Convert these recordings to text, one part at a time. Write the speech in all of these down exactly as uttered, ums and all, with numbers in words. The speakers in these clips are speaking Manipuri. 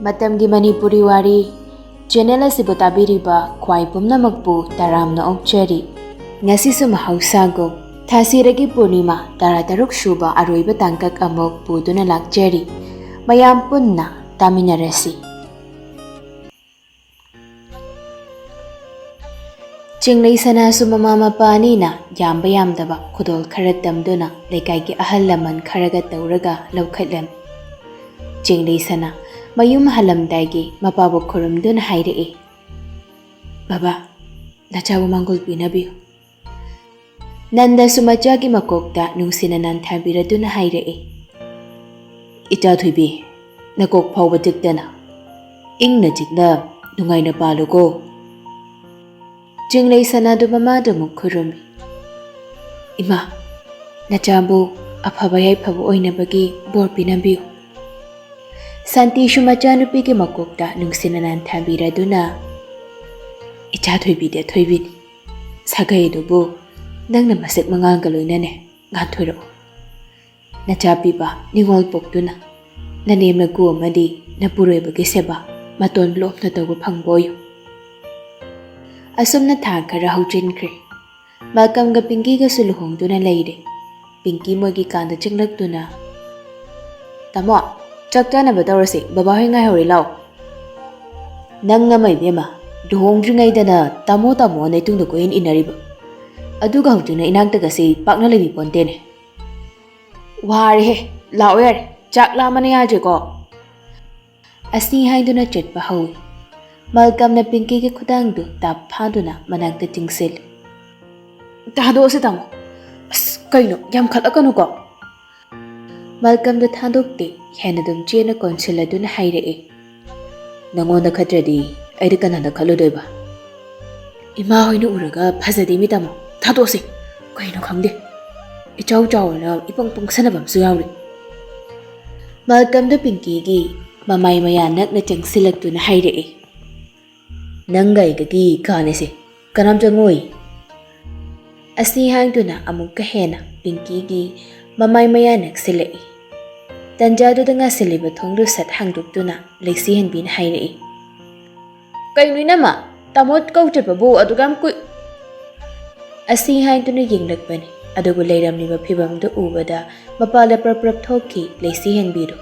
ꯃꯇꯝꯒꯤ ꯃꯅꯤꯄꯨꯔꯤ ꯋꯥꯔꯤ ꯆꯦꯅꯦꯜ ꯑꯁꯤꯕꯨ ꯇꯥꯕꯤꯔꯤꯕ ꯈ꯭ꯋꯥꯏ ꯄꯨꯝꯅꯃꯛꯄꯨ ꯇꯔꯥꯝꯅ ꯑꯣꯛꯆꯔꯤ꯫ ꯉꯁꯤꯁꯨ ꯃꯍꯧꯁꯥꯒꯨꯝ ꯊꯥꯁꯤꯔꯒꯤ ꯄꯨꯔꯅꯤꯃꯥ ꯇꯔꯥꯇꯔꯨꯛ ꯁꯨꯕ ꯑꯔꯣꯏꯕ ꯇꯥꯡꯀꯛ ꯑꯃꯨꯛ ꯄꯨꯗꯨꯅ ꯂꯥꯛꯆꯔꯤ꯫ ꯃꯌꯥꯝ ꯄꯨꯟꯅ ꯇꯥꯃꯤꯟꯅꯔꯁꯤ꯫ ꯆꯤꯡꯂꯩ ꯁꯅꯥꯁꯨ ꯃꯃꯥ ꯃꯄꯥ ꯑꯅꯤꯅ ꯌꯥꯝꯕ ꯌꯥꯝꯗꯕ ꯈꯨꯗꯣꯜ ꯈꯔ ꯇꯝꯗꯨꯅ ꯂꯩꯀꯥꯏꯒꯤ ꯑꯍꯜ ꯂꯃꯟ ꯈꯔꯒ ꯇꯧꯔꯒ ꯂꯧꯈꯠꯂꯝꯃꯤ꯫ ꯆꯤꯡꯂꯩ ꯁꯅꯥ ꯃꯌꯨꯝ ꯍꯜꯂꯝꯗꯥꯏꯒꯤ ꯃꯄꯥꯕꯨ ꯈꯨꯔꯨꯝꯗꯨꯅ ꯍꯥꯏꯔꯛꯏ, "ꯕꯕꯥ, ꯅꯆꯥꯕꯨ ꯃꯥꯡꯒꯣꯜ ꯄꯤꯅꯕꯤꯌꯨ꯫" ꯅꯟꯗꯁꯨ ꯃꯆꯥꯒꯤ ꯃꯀꯣꯛꯇ ꯅꯨꯡꯁꯤꯅ ꯅꯟꯊꯕꯤꯔꯗꯨꯅ ꯍꯥꯏꯔꯛꯏ, "ꯏꯆꯥ ꯊꯣꯏꯕꯤ, ꯅꯀꯣꯛ ꯐꯥꯎꯕ ꯆꯤꯛꯇꯅ ꯏꯪꯅ ꯆꯤꯛꯅ ꯅꯨꯡꯉꯥꯏꯅ ꯄꯥꯜꯂꯨꯀꯣ꯫" ꯆꯤꯡꯂꯩ ꯁꯅꯥꯗꯨ ꯃꯃꯥꯗꯨ ꯑꯃꯨꯛ ꯈꯨꯔꯨꯝꯃꯤ, "ꯏꯃꯥ, ꯅꯆꯥꯕꯨ ꯑꯐꯕ ꯌꯥꯏꯐꯕ ꯑꯣꯏꯅꯕꯒꯤ ꯕꯣꯔ ꯄꯤꯅꯕꯤꯌꯨ꯫" ꯁꯥꯟꯇꯤꯁꯨ ꯃꯆꯥꯅꯨꯄꯤꯒꯤ ꯃꯀꯣꯛꯇ ꯅꯨꯡꯁꯤꯅ ꯅꯟꯊꯕꯤꯔꯗꯨꯅ, "ꯏꯆꯥ ꯊꯣꯏꯕꯤꯗꯤ ꯑꯊꯣꯏꯕꯤꯅꯤ꯫ ꯁꯥꯒꯩ ꯑꯗꯨꯕꯨ ꯅꯪꯅ ꯃꯁꯦꯛ ꯃꯉꯥꯒ ꯂꯣꯏꯅꯅꯦ ꯉꯥꯟꯊꯣꯏꯔꯛꯎ꯫ ꯅꯆꯥ ꯄꯤꯕ ꯅꯤꯉꯣꯜ ꯄꯣꯛꯇꯨꯅ ꯅꯅꯦꯝ ꯅꯀꯨ ꯑꯃꯗꯤ ꯅꯄꯨꯔꯣꯏꯕꯒꯤ ꯁꯦꯕꯥ ꯃꯇꯣꯟ ꯂꯣꯞꯅ ꯇꯧꯕ ꯐꯪꯕ ꯑꯣꯏꯌꯨ꯫" ꯑꯁꯨꯝꯅ ꯊꯥ ꯈꯔ ꯍꯧꯖꯤꯟꯈ꯭ꯔꯦ꯫ ꯃꯥꯂꯀꯝꯒ ꯄꯤꯡꯀꯤꯒꯁꯨ ꯂꯨꯍꯣꯡꯗꯨꯅ ꯂꯩꯔꯦ꯫ ꯄꯤꯡꯀꯤ ꯃꯣꯏꯒꯤ ꯀꯥꯗ ꯆꯪꯂꯛꯇꯨꯅ, "ꯇꯥꯃꯣ, ꯆꯥꯛ ꯆꯥꯅꯕ ꯇꯧꯔꯁꯤ, ꯕꯕꯥꯍꯣꯏ ꯉꯥꯏꯍꯧꯔꯤ ꯂꯥꯎ꯫" "ꯅꯪ ꯑꯃ ꯏꯕꯦꯝꯃ, ꯂꯨꯍꯣꯡꯗ꯭ꯔꯤꯉꯩꯗꯅ ꯇꯥꯃꯣ ꯇꯥꯃꯣ ꯅ ꯏꯇꯨꯡꯗ ꯀꯣꯏꯏꯟ ꯏꯟꯅꯔꯤꯕ, ꯑꯗꯨꯒ ꯍꯧꯖꯤꯛꯅ ꯏꯅꯥꯛꯇꯒꯁꯤ ꯄꯥꯛꯅ ꯂꯩꯕꯤ ꯄꯣꯟꯇꯦꯅꯦ꯫" "ꯋꯥꯔꯦꯍꯦ, ꯂꯥꯛꯑꯣ ꯌꯥꯔꯦ, ꯆꯥꯛ ꯂꯥꯝꯃꯅ ꯌꯥꯗ꯭ꯔꯦꯀꯣ꯫" ꯑꯁꯤ ꯍꯥꯏꯗꯨꯅ ꯆꯠꯄ ꯍꯧꯏ꯫ ꯃꯥꯂꯀꯝꯅ ꯄꯤꯡꯀꯤꯒꯤ ꯈꯨꯗꯥꯡꯗꯨ ꯇꯥꯞ ꯐꯥꯗꯨꯅ ꯃꯅꯥꯛꯇ ꯆꯤꯡꯁꯤꯜꯂꯤ꯫ "ꯊꯥꯗꯣꯛꯑꯁꯤ ꯇꯥꯃꯣ꯫ ꯑꯁ, ꯀꯩꯅꯣ, ꯌꯥꯝ ꯈꯠꯂꯛꯀꯅꯨꯀꯣ꯫" ꯃꯥꯂꯀꯝꯗꯨ ꯊꯥꯗꯣꯛꯇꯦ, ꯍꯦꯟꯅ ꯑꯗꯨꯝ ꯆꯦꯅ ꯀꯣꯟꯁꯤꯜꯂꯗꯨꯅ ꯍꯥꯏꯔꯛꯏ, "ꯅꯪꯉꯣꯟꯗ ꯈꯠꯇ꯭ꯔꯗꯤ ꯑꯩꯗꯤ ꯀꯅꯥꯗ ꯈꯠꯂꯨꯗꯣꯏꯕ?" "ꯏꯃꯥ ꯍꯣꯏꯅ ꯎꯔꯒ ꯐꯖꯗꯦ ꯃꯤ ꯇꯥꯃꯣ, ꯊꯥꯗꯣꯛꯑꯁꯤ꯫ ꯀꯩꯅꯣ ꯈꯪꯗꯦ, ꯏꯆꯥꯎ ꯆꯥꯎꯔꯅ ꯏꯄꯪ ꯄꯪꯁꯟꯅꯕ ꯑꯃꯁꯨ ꯌꯥꯎꯔꯤ꯫" ꯃꯥꯂꯀꯝꯗꯨ ꯄꯤꯡꯀꯤꯒꯤ ꯃꯃꯥꯏ ꯃꯌꯥ ꯅꯛꯅ ꯆꯪꯁꯤꯜꯂꯛꯇꯨꯅ ꯍꯥꯏꯔꯛꯏ, "ꯅꯪꯒ ꯑꯩꯒꯒꯤ ꯀꯥꯅꯤꯁꯦ, ꯀꯅꯥꯝ ꯆꯪꯉꯣꯏ꯫" ꯑꯁꯤ ꯍꯥꯏꯗꯨꯅ ꯑꯃꯨꯛꯀ ꯍꯦꯟꯅ ꯄꯤꯡꯀꯤꯒꯤ ꯃꯃꯥꯏ ꯃꯌꯥ ꯅꯛꯁꯤꯜꯂꯛꯏ꯫ ꯇꯟꯖꯥꯗꯨꯗ ꯉꯥꯁꯤꯜꯂꯤꯕ ꯊꯣꯡꯗꯨ ꯁꯠ ꯍꯥꯡꯗꯣꯛꯇꯨꯅ ꯂꯩꯁꯤ ꯍꯦꯟꯕꯤꯅ ꯍꯥꯏꯔꯛꯏ, "ꯀꯩꯅꯣ ꯏꯅꯝꯃ, ꯇꯥꯃꯣ ꯀꯧ ꯆꯠꯄꯕꯨ ꯑꯗꯨꯛ ꯌꯥꯝ ꯀꯨꯏ-" ꯑꯁꯤ ꯍꯥꯏꯗꯨꯅ ꯌꯦꯡꯂꯛꯄꯅꯤ, ꯑꯗꯨꯕꯨ ꯂꯩꯔꯝꯂꯤꯕ ꯐꯤꯕꯝꯗꯨ ꯎꯕꯗ ꯃꯄꯥꯜꯗ ꯄ꯭ꯔꯞ ꯄ꯭ꯔꯞ ꯊꯣꯛꯈꯤ ꯂꯩꯁꯤ ꯍꯦꯟꯕꯤꯗꯨ꯫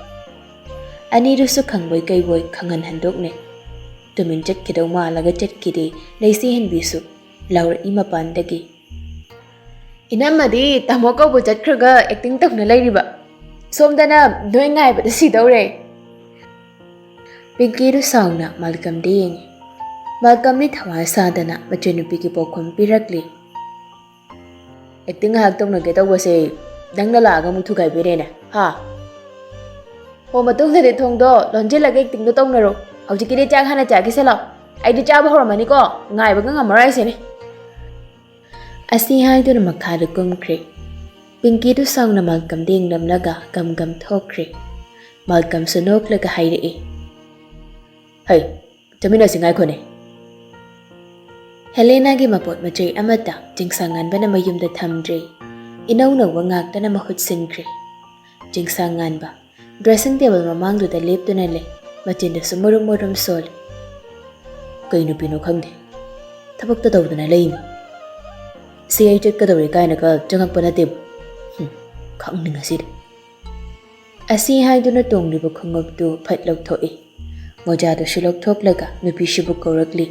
ꯑꯅꯤꯗꯨꯁꯨ ꯈꯪꯕꯣꯏ ꯀꯩꯕꯣꯏ ꯈꯪꯍꯟ ꯍꯟꯗꯣꯛꯅꯩ꯫ ꯇꯨꯃꯤꯟ ꯆꯠꯈꯤꯗꯧ ꯃꯥꯜꯂꯒ ꯆꯠꯈꯤꯗꯦ ꯂꯩꯁꯤ ꯍꯦꯟꯕꯤꯁꯨ꯫ ꯂꯥꯎꯔꯛꯏ ꯃꯄꯥꯟꯗꯒꯤ, "ꯏꯅꯝꯃꯗꯤ ꯇꯥꯃꯣ ꯀꯧꯕ ꯆꯠꯈ꯭ꯔꯒ ꯑꯦꯛꯇꯤꯡ ꯇꯧꯅ ꯂꯩꯔꯤꯕ, ꯁꯣꯝꯗꯅ ꯅꯣꯏ ꯉꯥꯏꯕꯗ ꯁꯤꯗꯧꯔꯦ!" ꯄꯤꯡꯀꯤꯗꯨ ꯁꯥꯎꯅ ꯃꯥꯂꯀꯝꯗ ꯌꯦꯡꯉꯤ꯫ ꯃꯥꯂꯀꯝꯗꯤ ꯊꯋꯥ ꯁꯥꯗꯅ ꯃꯆꯟꯅꯨꯄꯤꯒꯤ ꯄꯥꯎꯈꯨꯝ ꯄꯤꯔꯛꯂꯤ, "ꯑꯦꯛꯇꯤꯡ ꯉꯥꯏꯍꯥꯛ ꯇꯧꯅꯒꯦ ꯇꯧꯕꯁꯦ ꯅꯪꯅ ꯂꯥꯛꯑꯒ ꯑꯃꯨꯛ ꯊꯨꯒꯥꯏꯕꯤꯔꯦꯅꯦ, ꯍꯥ? ꯍꯣ, ꯃꯇꯨꯡꯗꯗꯤ ꯊꯣꯡꯗꯣ ꯂꯣꯟꯁꯤꯜꯂꯒ ꯑꯦꯛꯇꯤꯡꯗꯣ ꯇꯧꯅꯔꯣ꯫ ꯍꯧꯖꯤꯛꯀꯤꯗꯤ ꯆꯥꯛ ꯍꯥꯟꯅ ꯆꯥꯈꯤꯁꯦ ꯂꯥꯎ꯫ ꯑꯩꯗꯤ ꯆꯥꯕ ꯍꯧꯔꯝꯃꯅꯤꯀꯣ, ꯉꯥꯏꯕꯒ ꯉꯝꯃꯔꯣꯏ ꯍꯥꯏꯁꯤꯅꯦ꯫" ꯑꯁꯤ ꯍꯥꯏꯗꯨꯅ ꯃꯈꯥꯗ ꯀꯨꯝꯈ꯭ꯔꯦ꯫ ꯄꯤꯡꯀꯤꯗꯨ ꯁꯥꯎꯅ ꯃꯥꯂꯀꯝꯗ ꯌꯦꯡꯂꯝꯂꯒ ꯒꯝ ꯒꯝ ꯊꯣꯛꯈ꯭ꯔꯦ꯫ ꯃꯥꯂꯀꯝꯁꯨ ꯅꯣꯛꯂꯒ ꯍꯥꯏꯔꯛꯏ, "ꯍꯩ, ꯆꯠꯃꯤꯟꯅꯁꯤ ꯉꯥꯏꯈꯣꯅꯦ꯫" ꯍꯦꯂꯦꯅꯥꯒꯤ ꯃꯄꯣꯠ ꯃꯆꯩ ꯑꯃꯠꯇ ꯆꯤꯡꯁꯥꯡꯉꯥꯟꯕꯅ ꯃꯌꯨꯝꯗ ꯊꯝꯗ꯭ꯔꯦ꯫ ꯏꯅꯧ ꯅꯧꯕ ꯉꯥꯛꯇꯅ ꯃꯍꯨꯠ ꯁꯤꯟꯈ꯭ꯔꯦ꯫ ꯆꯤꯡꯁꯥꯡꯉꯥꯟꯕ ꯗ꯭ꯔꯦꯁꯤꯡ ꯇꯦꯕꯜ ꯃꯃꯥꯡꯗꯨꯗ ꯂꯦꯞꯇꯨꯅ ꯂꯩ꯫ ꯃꯆꯤꯟꯗꯁꯨ ꯃꯨꯔꯨꯝ ꯃꯨꯔꯨꯝ ꯁꯣꯜꯂꯤ꯫ "ꯀꯩ ꯅꯨꯄꯤꯅꯣ ꯈꯪꯗꯦ, ꯊꯕꯛꯇ ꯇꯧꯗꯅ ꯂꯩꯅꯤ꯫ ꯁꯤ ꯑꯩ ꯆꯠꯀꯗꯧꯔꯦ ꯀꯥꯏꯅꯒ ꯆꯪꯉꯛꯄ ꯅꯠꯇꯦꯕ꯫ ꯍꯨꯝ, ꯈꯪꯅꯤ ꯉꯁꯤꯗꯤ꯫" ꯑꯁꯤ ꯍꯥꯏꯗꯨꯅ ꯇꯣꯡꯂꯤꯕ ꯈꯣꯡꯎꯞꯇꯨ ꯐꯠ ꯂꯧꯊꯣꯛꯏ꯫ ꯃꯣꯖꯥꯗꯨꯁꯨ ꯂꯧꯊꯣꯛꯂꯒ ꯅꯨꯄꯤꯁꯤꯕꯨ ꯀꯧꯔꯛꯂꯤ꯫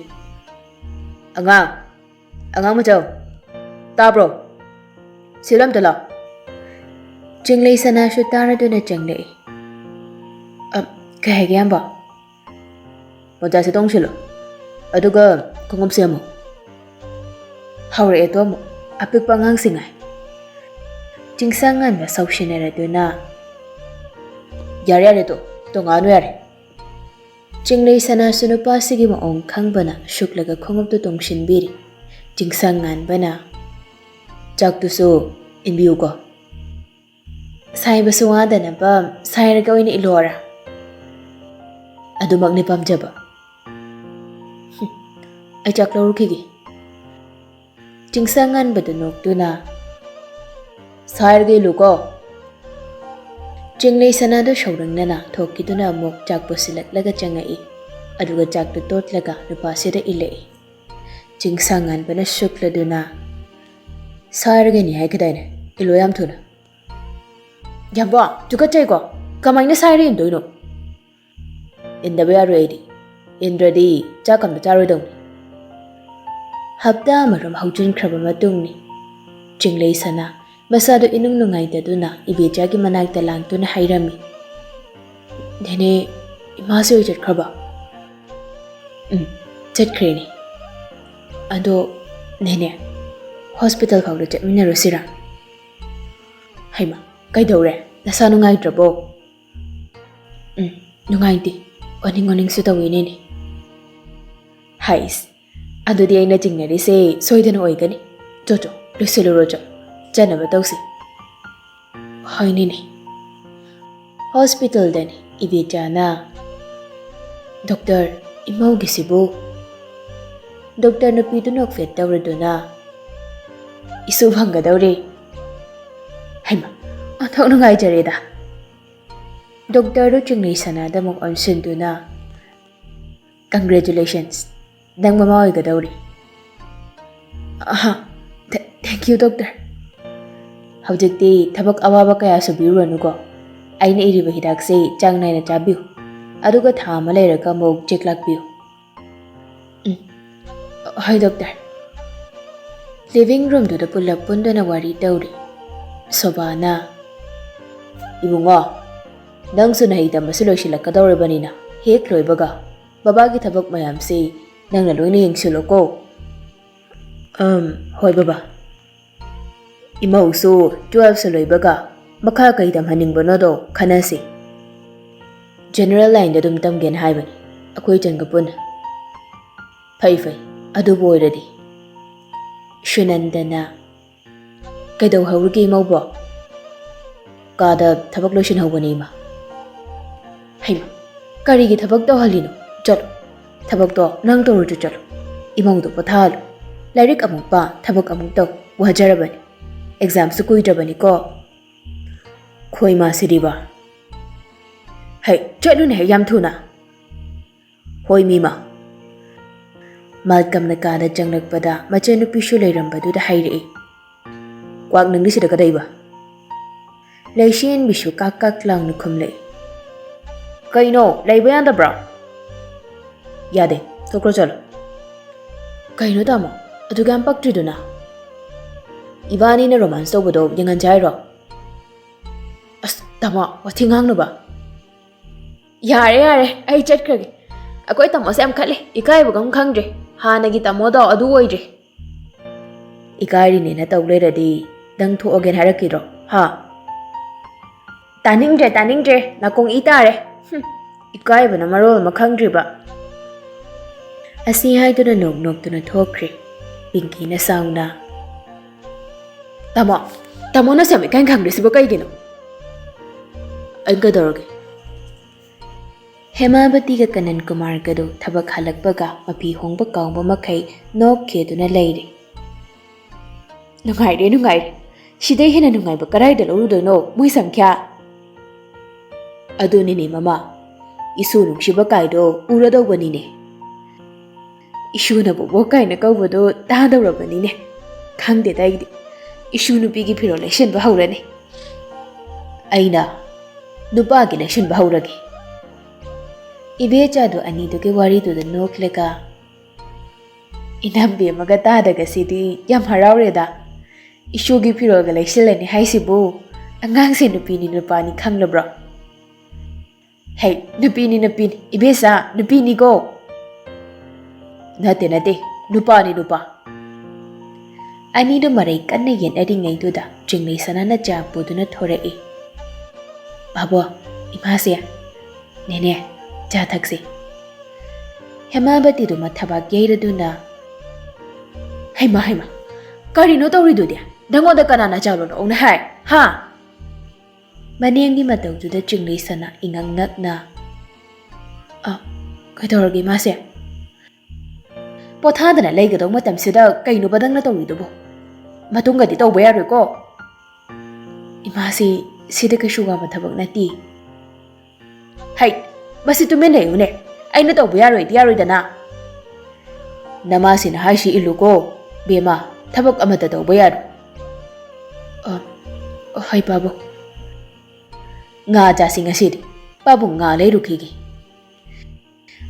"ꯑꯉꯥꯡ, ꯑꯉꯥꯡ ꯃꯆꯥ, ꯇꯥꯕ꯭ꯔꯣ? ꯁꯤꯗ ꯑꯝꯇ ꯂꯥꯎ꯫" ꯆꯤꯡꯂꯩ ꯁꯅꯥꯁꯨ ꯇꯥꯔꯗꯨꯅ ꯆꯪꯂꯛꯏ꯫ "ꯑ, ꯀꯩ ꯍꯥꯏꯒꯦ, ꯏꯌꯥꯝꯕ?" "ꯃꯣꯖꯥꯁꯦ ꯇꯣꯡꯁꯤꯜꯂꯣ, ꯑꯗꯨꯒ ꯈꯣꯡꯎꯞꯁꯦ ꯑꯃꯨꯛ꯫" ꯍꯧꯔꯛꯑꯦ ꯇꯣ ꯑꯃꯨꯛ, ꯑꯄꯤꯛꯄ ꯑꯉꯥꯡꯁꯤꯡ ꯍꯥꯏ꯫ ꯆꯤꯡꯁꯥꯡ ꯉꯥꯟꯕ ꯁꯥꯎꯁꯤꯟꯅꯔꯗꯨꯅ, "ꯌꯥꯔꯦ ꯌꯥꯔꯦ ꯇꯣ, ꯇꯣꯡꯉꯛꯑꯅꯨ ꯌꯥꯔꯦ꯫" ꯆꯤꯡꯂꯩ ꯁꯅꯥꯁꯨ ꯅꯨꯄꯥꯁꯤꯒꯤ ꯃꯑꯣꯡ ꯈꯪꯕꯅ ꯁꯨꯛꯂꯒ ꯈꯣꯡꯎꯞꯇꯨ ꯇꯣꯡꯁꯤꯟꯕꯤꯔꯤ꯫ ꯆꯤꯡꯁꯥꯡ ꯉꯥꯟꯕꯅ, "ꯆꯥꯛꯇꯨꯁꯨ ꯏꯟꯕꯤꯌꯨꯀꯣ꯫" "ꯁꯥꯏꯕꯁꯨ ꯋꯥꯗꯅꯕ ꯁꯥꯏꯔꯒ ꯑꯣꯏꯅ ꯏꯜꯂꯣꯔꯥ?" "ꯑꯗꯨꯃꯛꯅꯤ ꯄꯥꯝꯖꯕ꯫" "ꯍꯨꯝ, ꯑꯩ ꯆꯥꯛ ꯂꯧꯔꯨꯈꯤꯒꯦ꯫" ꯆꯤꯡꯁꯥꯡ ꯉꯥꯟꯕꯗꯨ ꯅꯣꯛꯇꯨꯅ, "ꯁꯥꯏꯔꯒ ꯏꯜꯂꯨꯀꯣ꯫" ꯆꯤꯡꯂꯩ ꯁꯅꯥꯗꯣ ꯁꯧꯔꯪꯅꯅ ꯊꯣꯛꯈꯤꯗꯨꯅ ꯑꯃꯨꯛ ꯆꯥꯛ ꯄꯨꯁꯤꯜꯂꯛꯂꯒ ꯆꯪꯉꯛꯏ꯫ ꯑꯗꯨꯒ ꯆꯥꯛꯇꯨ ꯇꯣꯠꯂꯒ ꯅꯨꯄꯥꯁꯤꯗ ꯏꯜꯂꯛꯏ꯫ ꯆꯤꯡꯁꯥꯡ ꯉꯥꯟꯕꯅ ꯁꯨꯛꯂꯗꯨꯅ, "ꯁꯥꯏꯔꯒꯅꯤ ꯍꯥꯏꯈꯤꯗꯥꯏꯅꯦ? ꯏꯜꯂꯣ ꯌꯥꯝ ꯊꯨꯅ꯫" "ꯌꯥꯝꯕꯣ, ꯇꯨꯀꯠꯆꯩꯀꯣ꯫ ꯀꯃꯥꯏꯅ ꯁꯥꯏꯔ ꯏꯟꯗꯣꯏꯅꯣ?" "ꯏꯟꯗꯕ ꯌꯥꯔꯣꯏ ꯑꯩꯗꯤ꯫ ꯏꯟꯗ꯭ꯔꯗꯤ ꯆꯥꯛ ꯑꯝꯇ ꯆꯥꯔꯣꯏꯗꯧꯅꯤ꯫" ꯍꯞꯇꯥ ꯑꯃꯔꯣꯝ ꯍꯧꯖꯤꯟꯈ꯭ꯔꯕ ꯃꯇꯨꯡꯅꯤ꯫ ꯆꯤꯡꯂꯩ ꯁꯅꯥ ꯃꯁꯥꯗꯨ ꯏꯅꯨꯡ ꯅꯨꯡꯉꯥꯏꯇꯗꯨꯅ ꯏꯕꯦꯆꯥꯒꯤ ꯃꯅꯥꯛꯇ ꯂꯥꯡꯗꯨꯅ ꯍꯥꯏꯔꯝꯃꯤ, "ꯅꯦꯅꯦ, ꯏꯃꯥꯁꯤ ꯍꯣꯏ ꯆꯠꯈ꯭ꯔꯕ?" "ꯎꯝ, ꯆꯠꯈ꯭ꯔꯦꯅꯦ꯫ ꯑꯗꯣ ꯅꯦꯅꯦ, ꯍꯣꯁꯄꯤꯇꯥꯜ ꯐꯥꯎꯗ ꯆꯠꯃꯤꯟꯅꯔꯨꯁꯤꯔꯥ?" "ꯍꯩꯃꯥ, ꯀꯩꯗꯧꯔꯦ? ꯅꯁꯥ ꯅꯨꯡꯉꯥꯏꯇ꯭ꯔꯕꯣ?" "ꯎꯝ, ꯅꯨꯡꯉꯥꯏꯇꯦ꯫ ꯑꯣꯅꯤꯡ ꯑꯣꯅꯤꯡꯁꯨ ꯇꯧꯏꯅꯦꯅꯦ꯫" "ꯍꯥꯏꯁ, ꯑꯗꯨꯗꯤ ꯑꯩꯅ ꯆꯤꯡꯅꯔꯤꯁꯦ ꯁꯣꯏꯗꯅ ꯑꯣꯏꯒꯅꯤ꯫ ꯆꯣ ꯆꯣ, ꯂꯣꯏꯁꯤꯜꯂꯨꯔꯣ ꯆꯣ, ꯆꯠꯅꯕ ꯇꯧꯁꯤ꯫" "ꯍꯣꯏꯅꯦꯅꯦ꯫" ꯍꯣꯁꯄꯤꯇꯥꯜꯗꯅꯤ ꯏꯕꯦꯆꯥꯅ, "ꯗꯣꯛꯇꯔ, ꯏꯃꯧꯒꯤꯁꯤꯕꯨ?" ꯗꯣꯛꯇꯔ ꯅꯨꯄꯤꯗꯨ ꯅꯣꯛꯐꯦꯠ ꯇꯧꯔꯗꯨꯅ, "ꯏꯁꯨ ꯐꯪꯒꯗꯧꯔꯦ꯫" "ꯍꯩꯃꯥ, ꯑꯣꯟꯊꯣꯛ ꯅꯨꯡꯉꯥꯏꯖꯔꯦꯗ꯫" ꯗꯣꯛꯇꯔꯗꯨ ꯆꯤꯡꯂꯩ ꯁꯅꯥꯗ ꯑꯃꯨꯛ ꯑꯣꯟꯁꯤꯟꯗꯨꯅ, "Congratulations, ꯅꯪ ꯃꯃꯥ ꯑꯣꯏꯒꯗꯧꯔꯤ꯫" "ꯑꯍꯥ, thank you, ꯗꯣꯛꯇꯔ꯫" "ꯍꯧꯖꯤꯛꯇꯤ ꯊꯕꯛ ꯑꯋꯥꯕ ꯀꯌꯥ ꯁꯨꯕꯤꯔꯨꯔꯅꯨꯀꯣ꯫ ꯑꯩꯅ ꯏꯔꯤꯕ ꯍꯤꯗꯥꯛꯁꯦ ꯆꯥꯡ ꯅꯥꯏꯅ ꯆꯥꯕꯤꯌꯨ, ꯑꯗꯨꯒ ꯊꯥ ꯑꯃ ꯂꯩꯔꯒ ꯑꯃꯨꯛ ꯆꯦꯛ ꯂꯥꯛꯄꯤꯌꯨ꯫" "ꯎꯝ, ꯍꯣꯏ, ꯗꯣꯛꯇꯔ꯫" ꯂꯤꯚꯤꯡ ꯔꯨꯝꯗꯨꯗ ꯄꯨꯂꯞ ꯄꯨꯟꯗꯨꯅ ꯋꯥꯔꯤ ꯇꯧꯔꯤ꯫ ꯁꯣꯕꯥꯅ, "ꯏꯕꯨꯡꯉꯣ, ꯅꯪꯁꯨ ꯅꯍꯩ ꯇꯝꯕꯁꯨ ꯂꯣꯏꯁꯤꯜꯂꯛꯀꯗꯧꯔꯕꯅꯤꯅ, ꯍꯦꯛ ꯂꯣꯏꯕꯒ ꯕꯕꯥꯒꯤ ꯊꯕꯛ ꯃꯌꯥꯝꯁꯤ ꯅꯪꯅ ꯂꯣꯏꯅ ꯌꯦꯡꯁꯤꯜꯂꯣꯀꯣ꯫" "ꯑꯝ, ꯍꯣꯏ ꯕꯕꯥ꯫" "ꯏꯃꯧꯁꯨ ꯇꯨꯋꯦꯜꯐꯁꯨ ꯂꯣꯏꯕꯒ ꯃꯈꯥ ꯀꯩ ꯇꯝꯍꯟꯅꯤꯡꯕꯅꯣꯗꯣ ꯈꯟꯅꯁꯤ꯫ ꯖꯦꯅꯦꯔꯦꯜ ꯂꯥꯏꯟꯗ ꯑꯗꯨꯝ ꯇꯝꯒꯦꯅ ꯍꯥꯏꯕꯅꯤ, ꯑꯩꯈꯣꯏ ꯏꯆꯟꯒ ꯄꯨꯟꯅ꯫" "ꯐꯩ ꯐꯩ, ꯑꯗꯨꯕꯨ ꯑꯣꯏꯔꯗꯤ꯫" ꯁꯨꯅꯟꯗꯅ, "ꯀꯩꯗꯧꯍꯧꯔꯤꯒꯦ ꯏꯃꯧꯕꯣ?" "ꯀꯥꯗ ꯊꯕꯛ ꯂꯣꯏꯁꯤꯟꯍꯧꯕꯅꯦ, ꯏꯃꯥ꯫" "ꯍꯩꯃꯥ, ꯀꯔꯤꯒꯤ ꯊꯕꯛ ꯇꯧꯍꯜꯂꯤꯅꯣ? ꯆꯠꯂꯣ, ꯊꯕꯛꯇꯣ ꯅꯪ ꯇꯧꯔꯨꯆꯣ, ꯆꯠꯂꯣ꯫ ꯏꯃꯧꯗꯣ ꯄꯣꯊꯥꯍꯜꯂꯨ꯫ ꯂꯥꯏꯔꯤꯛ ꯑꯃꯨꯛ ꯄꯥ, ꯊꯕꯛ ꯑꯃꯨꯛ ꯇꯧ, ꯋꯥꯖꯔꯕꯅꯤ꯫ ꯑꯦꯛꯖꯥꯝꯁꯨ ꯀꯨꯏꯗ꯭ꯔꯕꯅꯤꯀꯣ꯫" "ꯈꯣꯏ ꯃꯥꯁꯤꯗꯤꯕ, ꯍꯩ, ꯆꯠꯂꯨꯅꯦ ꯍꯦꯛ ꯌꯥꯝ ꯊꯨꯅ꯫ ꯍꯣꯏ ꯃꯤꯃ꯫ ꯃꯥꯜꯀꯝꯅ ꯀꯥꯗ ꯆꯪꯂꯛꯄꯗ ꯃꯆꯟꯅꯨꯄꯤꯁꯨ ꯂꯩꯔꯝꯕꯗꯨꯗ ꯍꯥꯏꯔꯛꯏ꯫ "ꯀ꯭ꯋꯥꯛ, ꯅꯪꯗꯤ ꯁꯤꯗ ꯀꯗꯩꯕ?" ꯂꯩꯁꯦꯟꯕꯤꯁꯨ ꯀꯥꯛ ꯀꯥꯛ ꯂꯥꯎꯅ ꯈꯨꯝꯂꯛꯏ꯫ "ꯀꯩꯅꯣ, ꯂꯩꯕ ꯌꯥꯗꯕ꯭ꯔꯣ?" "ꯌꯥꯗꯦ, ꯊꯣꯛꯈ꯭ꯔꯣ ꯆꯠꯂꯣ꯫" "ꯀꯩꯅꯣ ꯇꯥꯃꯣ, ꯑꯗꯨꯛ ꯌꯥꯝ ꯄꯛꯇ꯭ꯔꯤꯗꯨꯅ?" "ꯏꯕꯥꯅꯤꯅ ꯔꯣꯃꯥꯟꯁ ꯇꯧꯕꯗꯣ ꯌꯦꯡꯍꯟꯁꯦ ꯍꯥꯏꯔꯣ?" "ꯑꯁ ꯇꯥꯃꯣ, ꯋꯥꯊꯤ ꯉꯥꯡꯅꯨꯕ꯫" "ꯌꯥꯔꯦ ꯌꯥꯔꯦ, ꯑꯩ ꯆꯠꯈ꯭ꯔꯒꯦ꯫ ꯑꯩꯈꯣꯏ ꯇꯥꯃꯣꯁꯦ ꯌꯥꯝ ꯈꯠꯂꯦ, ꯏꯀꯥꯏꯕꯒ ꯑꯃ ꯈꯪꯗ꯭ꯔꯦ꯫ ꯍꯥꯟꯅꯒꯤ ꯇꯥꯃꯣꯗꯣ ꯑꯗꯨ ꯑꯣꯏꯗ꯭ꯔꯦ꯫" "ꯏꯀꯥꯏꯔꯤꯅꯦꯅ ꯇꯧ ꯂꯩꯔꯗꯤ ꯅꯪ ꯊꯣꯛꯑꯒꯦꯅ ꯍꯥꯏꯔꯛꯈꯤꯗ꯭ꯔꯣ? ꯍꯥ?" "ꯇꯥꯅꯤꯡꯗ꯭ꯔꯦ, ꯇꯥꯅꯤꯡꯗ꯭ꯔꯦ, ꯅꯥꯀꯣꯡ ꯏ ꯇꯥꯔꯦ꯫ ꯍꯨꯝ, ꯏꯀꯥꯏꯕꯅ ꯃꯔꯣꯜ ꯑꯃ ꯈꯪꯗ꯭ꯔꯤꯕ꯫" ꯑꯁꯤ ꯍꯥꯏꯗꯨꯅ ꯅꯣꯛ ꯅꯣꯛꯇꯨꯅ ꯊꯣꯛꯈ꯭ꯔꯦ꯫ ꯄꯤꯡꯀꯤꯅ ꯁꯥꯎꯅ, "ꯇꯥꯃꯣ, ꯇꯥꯃꯣꯅ ꯁꯦꯝ ꯏꯀꯥꯏ ꯈꯪꯗ꯭ꯔꯤꯁꯤꯕꯨ ꯀꯩꯒꯤꯅꯣ?" "ꯑꯩ ꯀꯩꯗꯧꯔꯒꯦ?" ꯍꯦꯃꯥꯕꯇꯤꯒ ꯀꯅꯟ ꯀꯨꯃꯥꯔꯒꯗꯣ ꯊꯕꯛ ꯍꯜꯂꯛꯄꯒ ꯃꯐꯤ ꯍꯣꯡꯕ ꯀꯥꯎꯕ ꯃꯈꯩ ꯅꯣꯛꯈꯦꯗꯨꯅ ꯂꯩꯔꯦ꯫ "ꯅꯨꯡꯉꯥꯏꯔꯦ, ꯅꯨꯡꯉꯥꯏꯔꯦ꯫ ꯁꯤꯗꯩ ꯍꯦꯟꯅ ꯅꯨꯡꯉꯥꯏꯕ ꯀꯗꯥꯏꯗ ꯂꯧꯔꯨꯗꯣꯏꯅꯣ, ꯃꯣꯏ ꯁꯪꯈ꯭ꯌꯥ?" "ꯑꯗꯨꯅꯤꯅꯦ ꯃꯃꯥ, ꯏꯁꯨ ꯅꯨꯡꯁꯤꯕ ꯀꯥꯏꯗꯣ ꯎꯔꯗꯧꯕꯅꯤꯅꯦ꯫ ꯏꯁꯨꯅ ꯕꯣꯕꯣꯛ ꯀꯥꯏꯅ ꯀꯧꯕꯗꯣ ꯇꯥꯗꯧꯔꯕꯅꯤꯅꯦ꯫ ꯈꯪꯗꯦꯗ ꯑꯩꯗꯤ꯫ ꯏꯁꯨ ꯅꯨꯄꯤꯒꯤ ꯐꯤꯔꯣꯜ ꯂꯩꯁꯟꯕ ꯍꯧꯔꯅꯤ꯫ ꯑꯩꯅ ꯅꯨꯄꯥꯒꯤ ꯂꯩꯁꯟꯕ ꯍꯧꯔꯒꯦ꯫" ꯏꯕꯦꯆꯥꯗꯣ ꯑꯅꯤꯗꯨꯒꯤ ꯋꯥꯔꯤꯗꯨꯗ ꯅꯣꯛꯂꯒ, "ꯏꯅꯝꯕꯦꯝꯃꯒ ꯇꯥꯗꯒꯁꯤꯗꯤ ꯌꯥꯝ ꯍꯔꯥꯎꯔꯦꯗ꯫ ꯏꯁꯨꯒꯤ ꯐꯤꯔꯣꯜꯒ ꯂꯩꯁꯤꯜꯂꯅꯤ ꯍꯥꯏꯁꯤꯕꯨ꯫ ꯑꯉꯥꯡꯁꯦ ꯅꯨꯄꯤꯅꯤ ꯅꯨꯄꯥꯅꯤ ꯈꯪꯂꯕ꯭ꯔꯣ?" "ꯍꯦ, ꯅꯨꯄꯤꯅꯤ, ꯅꯨꯄꯤꯅꯤ, ꯏꯕꯦꯆꯥ, ꯅꯨꯄꯤꯅꯤꯀꯣ꯫" "ꯅꯠꯇꯦ, ꯅꯠꯇꯦ, ꯅꯨꯄꯥꯅꯤ, ꯅꯨꯄꯥ꯫" ꯑꯅꯤꯗꯨ ꯃꯔꯩ ꯀꯟꯅ ꯌꯦꯠꯅꯔꯤꯉꯩꯗꯨꯗ ꯆꯤꯡꯂꯩ ꯁꯅꯥꯅ ꯆꯥ ꯄꯨꯗꯨꯅ ꯊꯣꯔꯛꯏ꯫ "ꯕꯥꯕꯣ, ꯏꯃꯥꯁꯦ, ꯅꯦꯅꯦ, ꯆꯥ ꯊꯛꯁꯤ꯫" ꯍꯦꯃꯥꯕꯇꯤꯗꯨ ꯃꯊꯕꯥꯛ ꯌꯩꯔꯗꯨꯅ, "ꯍꯩꯃꯥ, ꯍꯩꯃꯥ, ꯀꯔꯤꯅꯣ ꯇꯧꯔꯤꯗꯨꯗꯤ? ꯅꯪꯉꯣꯟꯗ ꯀꯅꯥꯅ ꯆꯥ ꯂꯣꯜꯂꯛꯎꯅ ꯍꯥꯏ? ꯍꯥ?" ꯃꯅꯦꯝꯒꯤ ꯃꯇꯧꯗꯨꯗ ꯆꯤꯡꯂꯩ ꯁꯅꯥ ꯏꯉꯛ ꯉꯛꯅ, "ꯑ, ꯀꯩꯗꯧꯔꯒꯦ ꯏꯃꯥꯁꯦ?" "ꯄꯣꯊꯥꯗꯅ ꯂꯩꯒꯗꯧ ꯃꯇꯝꯁꯤꯗ ꯀꯩꯅꯣꯕ ꯅꯪꯅ ꯇꯧꯔꯤꯗꯨꯕꯨ? ꯃꯇꯨꯡꯒꯗꯤ ꯇꯧꯕ ꯌꯥꯔꯣꯏꯀꯣ꯫" "ꯏꯃꯥꯁꯤ ꯁꯤꯗ ꯀꯩꯁꯨ ꯋꯥꯕ ꯊꯕꯛ ꯅꯠꯇꯦ꯫" ꯍꯩ, ꯃꯁꯤ ꯇꯨꯃꯤꯟ ꯂꯩꯌꯨꯅꯦ꯫ ꯑꯩꯅ ꯇꯧꯕ ꯌꯥꯔꯣꯏꯗꯤ ꯌꯥꯔꯣꯏꯗꯅ꯫ ꯅꯃꯥꯁꯤꯅ ꯍꯥꯏꯁꯤ ꯏꯜꯂꯨꯀꯣ, ꯕꯦꯝꯃ, ꯊꯕꯛ ꯑꯃꯠꯇ ꯇꯧꯕ ꯌꯥꯔꯣꯏ꯫ ꯑ, ꯍꯣꯏ, ꯄꯥꯕꯨꯡ꯫ ꯉꯥ ꯆꯥꯁꯤ ꯉꯁꯤꯗꯤ꯫ ꯄꯥꯕꯨꯡ ꯉꯥ ꯂꯩꯔꯨꯈꯤꯒꯦ꯫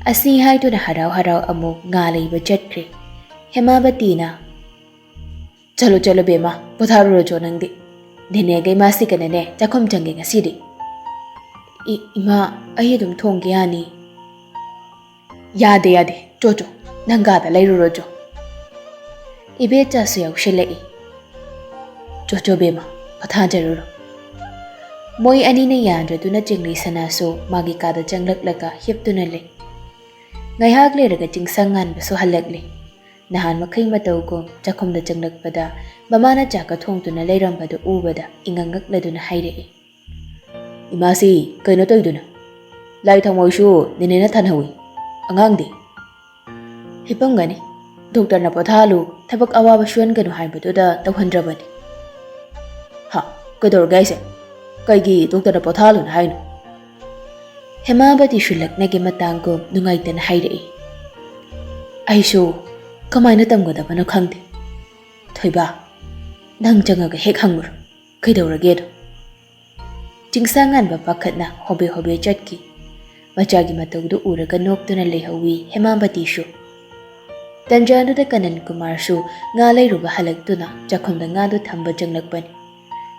ꯑꯁꯤ ꯍꯥꯏꯗꯨꯅ ꯍꯔꯥꯎ ꯍꯔꯥꯎ ꯑꯃꯨꯛ ꯉꯥ ꯂꯩꯕ ꯆꯠꯈ꯭ꯔꯦ꯫ ꯍꯦꯃꯥꯕꯇꯤꯅ, "ꯆꯠꯂꯣ, ꯆꯠꯂꯣ ꯕꯦꯝꯃ, ꯄꯣꯊꯥꯔꯨꯔꯣꯆꯣ ꯅꯪꯗꯤ꯫ ꯅꯦꯅꯦꯒ ꯏꯃꯥꯁꯤꯒꯅꯅꯦ ꯆꯥꯛꯈꯨꯝ ꯆꯪꯒꯦ ꯉꯁꯤꯗꯤ꯫" "ꯏ-, ꯏꯃꯥ, ꯑꯩ ꯑꯗꯨꯝ ꯊꯣꯡꯒꯦ ꯌꯥꯅꯤ꯫" "ꯌꯥꯗꯦ, ꯌꯥꯗꯦ, ꯆꯣ, ꯆꯣ, ꯅꯪ ꯀꯥꯗ ꯂꯩꯔꯨꯔꯣ ꯆꯣ꯫" ꯏꯕꯦꯆꯥꯁꯨ ꯌꯥꯎꯁꯤꯜꯂꯛꯏ꯫ "ꯆꯣ, ꯆꯣ ꯕꯦꯝꯃ, ꯄꯣꯊꯥꯖꯔꯨꯔꯣ꯫" ꯃꯣꯏ ꯑꯅꯤꯅ ꯌꯥꯗ꯭ꯔꯗꯨꯅ ꯆꯤꯡꯂꯩ ꯁꯅꯥꯁꯨ ꯃꯥꯒꯤ ꯀꯥꯗ ꯆꯪꯂꯛꯂꯒ ꯍꯤꯞꯇꯨꯅ ꯂꯩ꯫ ꯉꯥꯏꯍꯥꯛ ꯂꯩꯔꯒ ꯆꯤꯡꯁꯪ ꯉꯥꯟꯕꯁꯨ ꯍꯜꯂꯛꯂꯦ꯫ ꯅꯍꯥꯟ ꯃꯈꯩ ꯃꯇꯧꯒꯨꯝ ꯆꯥꯛꯈꯨꯝꯗ ꯆꯪꯂꯛꯄꯗ ꯃꯃꯥꯅ ꯆꯥꯛꯀ ꯊꯣꯡꯗꯨꯅ ꯂꯩꯔꯝꯕꯗꯨ ꯎꯕꯗ ꯏꯉꯛ ꯉꯛꯂꯗꯨꯅ ꯍꯥꯏꯔꯛꯏ꯫ "ꯏꯃꯥꯁꯤ ꯀꯩꯅꯣ ꯇꯧꯗꯨꯅ? ꯂꯥꯏ ꯊꯥꯎꯃꯩꯁꯨ ꯅꯦꯅꯦꯅ ꯊꯥꯟꯍꯧꯏ꯫ ꯑꯉꯥꯡꯗꯤ?" "ꯍꯤꯞꯄꯝꯒꯅꯤ꯫ ꯗꯣꯛꯇꯔꯅ ꯄꯣꯊꯥꯍꯜꯂꯨ, ꯊꯕꯛ ꯑꯋꯥꯕ ꯁꯨꯍꯟꯒꯅꯨ ꯍꯥꯏꯕꯗꯨꯗ ꯇꯧꯍꯟꯗ꯭ꯔꯕꯅꯤ꯫" "ꯍꯥ? ꯀꯩꯗꯧꯔꯒꯦ ꯍꯥꯏꯁꯦ? ꯀꯩꯒꯤ ꯗꯣꯛꯇꯔꯅ ꯄꯣꯊꯥꯍꯜꯂꯨꯅ ꯍꯥꯏꯅꯣ?" ꯍꯦꯃꯥꯕꯇꯤꯁꯨ ꯂꯛꯅꯒꯦ ꯃꯇꯥꯡꯒꯨꯝ ꯅꯨꯡꯉꯥꯏꯇꯅ ꯍꯥꯏꯔꯛꯏ꯫ "ꯑꯩꯁꯨ ꯀꯃꯥꯏꯅ ꯇꯝꯒꯗꯕꯅꯣ ꯈꯪꯗꯦ꯫ ꯊꯣꯏꯕ, ꯅꯪ ꯆꯪꯉꯒ ꯍꯦꯛ ꯍꯪꯉꯨꯔꯣ, ꯀꯩꯗꯧꯔꯒꯦꯗꯣ꯫" ꯆꯤꯡꯁꯥꯡꯉꯥꯟꯕ ꯄꯥꯈꯠꯅ ꯍꯣꯕꯦ ꯍꯣꯕꯦ ꯆꯠꯈꯤ꯫ ꯃꯆꯥꯒꯤ ꯃꯇꯧꯗꯨ ꯎꯔꯒ ꯅꯣꯛꯇꯨꯅ ꯂꯩꯍꯧꯋꯤ ꯍꯦꯃꯥꯕꯇꯤꯁꯨ꯫ ꯇꯟꯖꯥꯗꯨꯗ ꯀꯅꯟ ꯀꯨꯃꯥꯔꯁꯨ ꯉꯥ ꯂꯩꯔꯨꯕ ꯍꯜꯂꯛꯇꯨꯅ ꯆꯥꯛꯈꯨꯝꯗ ꯉꯥꯗꯨ ꯊꯝꯕ ꯆꯪꯂꯛꯄꯅꯤ꯫